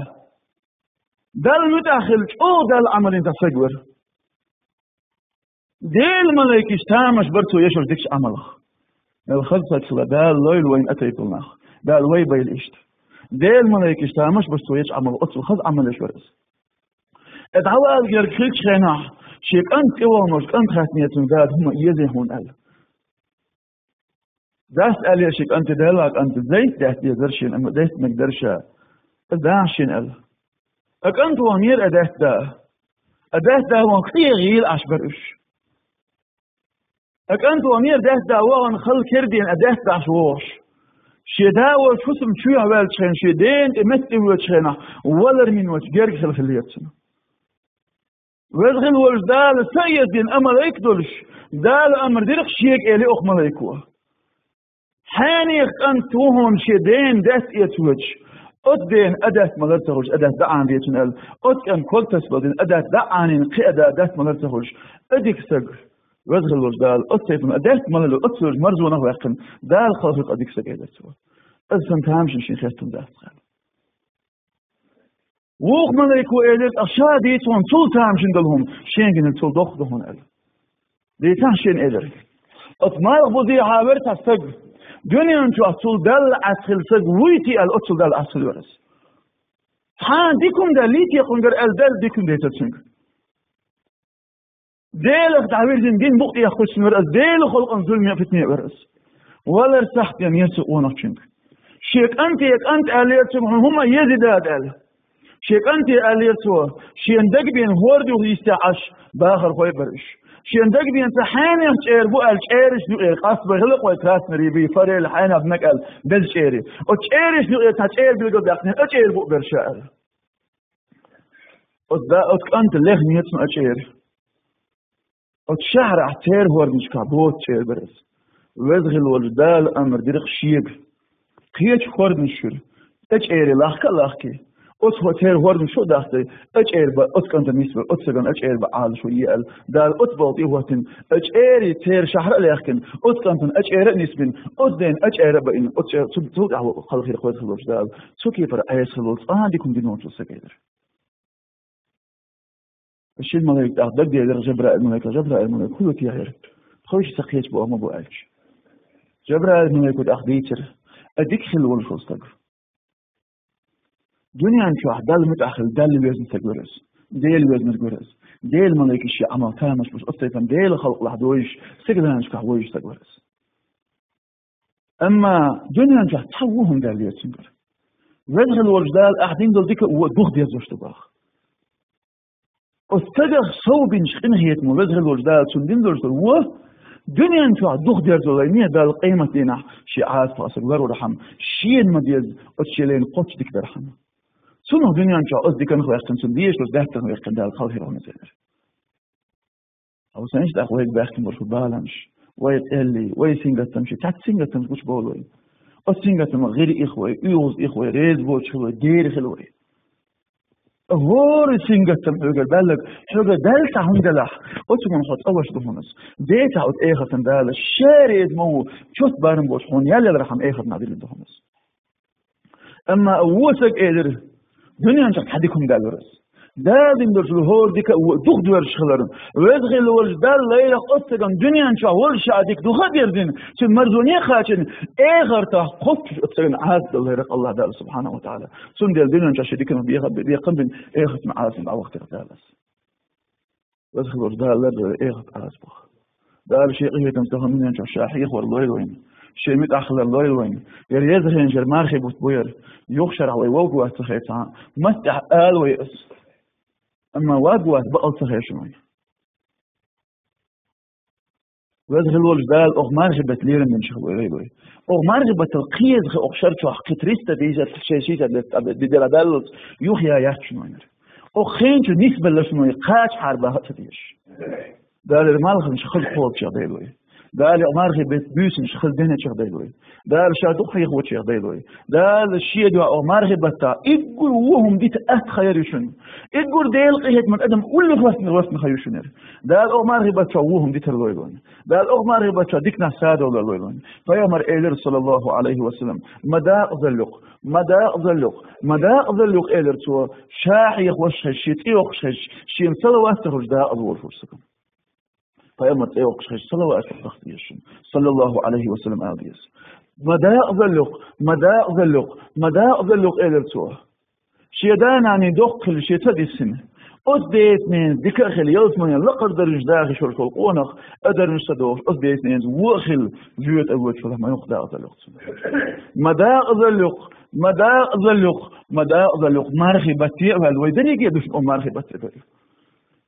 Далла муьтӀахь хилла, чӀогӀа Далла Ӏамал йина цхьа стаг вара. Делан малайкаш тамаш бара цо еш йолчу дикачу Ӏамалах. Мел хаза стаг хилла, Дала лойла вайна а тайпана нах. Дала вай байла иштта. Делан малайкаш тамаш бара цо ечу Ӏамалах, оццул хаза Ӏамал еш вара иза. И дӀавала герга хиллачу хенахь, шен кӀант тӀе вахана волчу кӀанта хаьттинера цуьнга: «Дада, хӀума езий хьуна?» — аьлла. Дас аьллера шен кӀанте: «Дела, кӀант, зайт даьтта дезара шена, амма даьтта мега дара ша. Аса дахьа шена», — аьлла. А кӀант ваханера, а даьтта да. А даьтта да вахана, къегӀийла Ӏаш бара уьш. А кӀант ваханера, даьтта да вахана, хала кердена а даьтта дахьаш вогӀуш. Шен да волчу хӀусам чоьхьа ваьллачу хенахь, шен дена тӀе метта тӀе воьдучу хенахь, валар миночу герга хила хиллера цуьнан. Веза хила волчу Дала са а эца дина а малайк долуш, Дала амр дира-кх шега, элира окху малайко. Хьенехан кӀант ву хьуна шен дена даьтта эца воьдуш, оцу дена а даьтта малар ца хуьлуш, а даьтта дӀа Ӏанийна децна аьлла, оцу кӀанта ког тасабала дина а даьтта дӀа Ӏанийна кхин а да даьтта малар ца хуьлуш, а дика стаг, веза хила волчу Дала оцу тайпана а даьтта малар, оцу волчу марзонах а ваьккхина, Дала хала хуьлу а дика стаг, элира цо. Аса сан тамашийна шен хеттарг дац аьлла. Вукху малайко элира: «Ткъа ша дийца хьуна цул тамашийна долу хӀума, шена гинарг цул доккха ду хьуна», — аьлла. Дийцахь шена, элира. Оцу малхбузехьа вара цхьа стаг. Дуьнен чохь цул Далла Ӏаса хилла стаг вуй те аьлла, оццул Далла Ӏаса хилла вара иза. Цхьана дика хӀума даьллий те кхуьнгара аьлла, Дала дика хӀума дайтира цуьнга. Делах дӀавирзина дин букъ тӀехь кхуьссина вара иза, Делан халкъан зуламе а, питане а вара иза. Валар сахьтенера цу къонахчуьнга. Шен кӀанте, кӀант аьллера цуьнга, хьуна хӀума еза дада аьлла. Шен кӀанте аьллера цо, шена дагабеъна хӀорда юха йистехь Ӏаш бахархой бара уьш. Шена дагабеъна цхьа хьенех чӀера бу аьлла, чӀерашна юкъера, къасбой хила кхой, красный рябые, форели, хьенех наг аьлла, беза чӀерий. Оцу чӀерашна юкъера цхьа чӀера билгалдаьккхинера, а чӀера бу а бара ша аьлла. Оцу да-, оцу кӀанта лехна яцна а чӀера. Оцу шахьарахь церан хӀордашкахь боцу чӀера бара иза. Веза хила волчу Дала амр дира-кх шега. Кхечу хӀордашна шуьра, а чӀерий лахка а лахкий. Оцу хӀо-, церан хӀордашна шу а дахкий, а чӀера бан оцу кӀанта нисбар, оцу стагана а чӀера бан Ӏалашо е аьлла. Дала оцу боху тӀе хӀоттина, а чӀерий церан шахьар а лехкина, оцу кӀантана а чӀера а нисбина, оцу дена а чӀера а баина, оцу чӀера, цу-, цул тӀаьхьа кхалхира кхойкхур волчу Дала, цу кепара Ӏеса хила волу цкъа а дика хӀума дина волчу стага элира. Шина малайка тӀаккха дагделира Жабраил малайка, Жабраил малайка, хӀун ду те хӀара? Тхойша ца кхеча боху ма бу аьлча. Жабраил малайко тӀаккха дийцира, а дика хила волуш волу стаг. Дуьнен чохь Далла муьтӀахь хилла, Далла везна стаг вара иза. Дела везнарг вара иза. Дела малайкаш шен Ӏамал тамаш беш, оцу тайпана Делан халкъалахь дойуш, стигаланашкахь войуш стаг вара иза. Амма дуьнен чохь цхьа вон хӀума даьллера цуьнгара. Веза хила волчу Дала ахь дина долу дика а, вон а духадерзош ду боху. Оцу стагах сов бинчу къинхетамо Веза хила волчу Дала цунна дина долуш долу вон, дуьнен чохь духадерзо лайне Дала къематдийнахь шен Ӏазапах стаг ларвархьама, шена ма-дезза оцу шен лайна кхоччуш дика дархьама. Цунах дуьнен чохь оцу диканах ваьккхина, цунна дезаш долчу даьттанах ваьккхина Дала кхалхира хьуна церан. Хьо санаш тӀаккха вайга баьхкина болуш бу баланаш, вай къеллий, вай сингаттамаший, цхьацца сингаттамаш гучубовла вай. Оцу сингаттамах гӀира ихна вай, оьгӀаз ихна вай, реза боцуш хила вай, дера хила вай. ХӀора сингаттам хьоьгара баьлларг, хьоьгара даьлла цхьа хӀума делахь, оцуьнгара хьо цӀа ваша ду хьуна иза. Децахь оцу эхартан Дала, ша реза ма ву, чот барам боцуш хьуна ял ялархьама эхартан дӀадиллина ду хьуна иза. Амма вон стага элира, дуьнен чохь цхьа дика хӀума даьллара ас. Дала дина долуш долу хӀора дика а, вон а духадоьрзуш хиларна, Веза хила волчу Далла лайрах оцу стагана дуьнен чохь волуш а дика духадерзина, цуьнан марзоне а кхачийна, эхартахь кхоччуш оцу стагана Ӏазап дала лайрах АллахӀ Дала субхьанаху ва таӀала. Цундела дуьнен чохь шен диканах беха-, бекхам бина, эхартан Ӏазапна дӀавахийтира Дала ас. Веза хила волчу Дала лардойла эхартан Ӏазапах. Дала шен къинхетамца тахана дуьнен чохь ша хьехавар лойла вайна. Шен муьтӀахь хилар лойла вайна. Яра еза хенаш яра мархи бутт бу яра. Юха шарахь вай вовг вац ца хета цхьа а. Маттехь ала вай ас. Амма ваг вац бакъал ца хета шуна вай. Веза хила волчу Дала оха мархи бетта лерам бинчух лойла вай. Оха мархи беттал кхеза хи оха шар чохь кхин триста пятьдесят, шестьдесят лет тӀе де-, де-, дела даллалц юха я яц шуна вайнара. Оха хенчу нисбелла шуна вай кхачахьара баха а ца дезаш. Дала малханаш хаза кхочуьнчех дайла вай. Дала мархи бетта буьйсанаш хаза динчех дайла вай. Дала ша дукха хьехочех дайла вай. Дала шен дуьхьа оха мархи баттахь, иггур вон хӀума дита атта ха яр ю шуна. Иггур Делан къинхетаман адам уллух вастина, вастина ха ю шуна яра. Дала оха мархи баттахь вон хӀума дитар лойла вайна. Дала оха мархи баттахь диканах садовлар лойла вайна. Пайхамар элира, саллаллаху алейхи ва саллям, ма дакъазалла юкъ, ма дакъазалла юкъ, ма дакъазалла юкъ элира цо, ша хьехавеш хезча, шен цӀе йоккхуш хезча, шена салават ца хуьлуш дакъаза волуш волу стаг. Пайхамар цӀе йоккхуш хезча, салават ца хуьлуш дакъа деза шуна. Саллаллаху алейхи ва саллям ала деза. Ма дакъазалла юкъ, ма дакъазалла юкъ, ма дакъазалла юкъ элира цо. Шен да-нанний доккха хилла шен ца диссина. Оцу деца-ненаца дика а хилла, ялсаманин лакхара даржаш даха йиш йолуш волу къонах, а даржаш ца дохуш, оцу деца-ненаца вон а хилла, жоьжахате а воьдуш хилахь, ма юкъ дакъазалла юкъ цунна. Ма дакъазалла юкъ, ма дакъазалла юкъ, ма дакъазалла юкъ, мархи батте а ваьлла, вай дерриге а дуьйш оха мархи батте а ваьлла.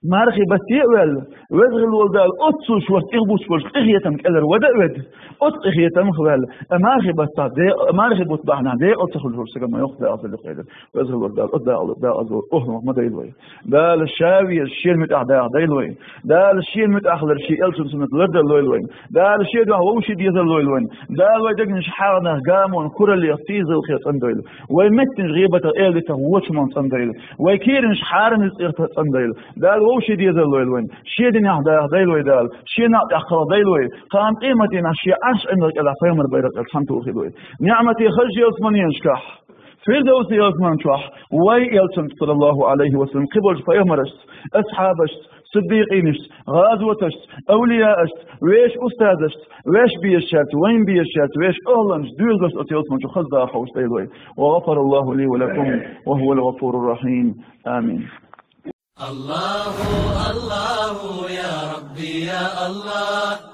Мархи батте а ваьлла, Веза хила волу Дала оццул шорта тӀехбуттуш болчу къинхетам кӀелара вада а ведда, оцу къинхетамах а ваьлла, а мархи баттахь де-, а мархи бутт бахьанехь декъала ца хуьлуш волу стага ма юкъ дакъазалла юкъ элира. Веза хила волу Дала оцу дакъазалла, дакъазалла охӀланах ма дайла вай. Дала ша веза шен муьтӀахь даха дайла вай. Дала шен муьтӀахь хилар шен элчан суннат лардар лойла вайна. Дала шен дуьхьа вовшийн дезар лойла вайна. Дала вай дегнаш хьагӀнах, гамонах, кураллех, сийсаздалхех цӀандойла. Вай меттанаш гӀийбатах, эладитанах, вочу хӀуманах цӀандойла. Вай кийранаш хьарам рицкъех цӀандойла. Дала вовшийн дезар лойла вайна. Шен динехь даха дайла вай Дала. Шен некъ тӀехь кхалха дайла вай. Кхана къематдийнахь шен Ӏарш Ӏинарг кӀелахь пайхамар байракх тӀехь цхьаьна тухийла вай. Неъмате хазачу ялсаманенашкахь, Фирдавси ялсамани чохь вай элчанца, саллаллаху алейхи ва саллям, кхин болчу пайхамарашца, асхьабашца, сиддикъинашца, гӀазоташца, авлияашца, вешан устазашца, вешан безачаьрца, вайна безачаьрца, вешан охӀланашца, доьзалшца оцу ялсамани чу хаза даха хьовса дайла вай. وغفر الله لي ولكم وهو الغفور الرحيم. آمين. الله، الله، يا ربي، يا الله.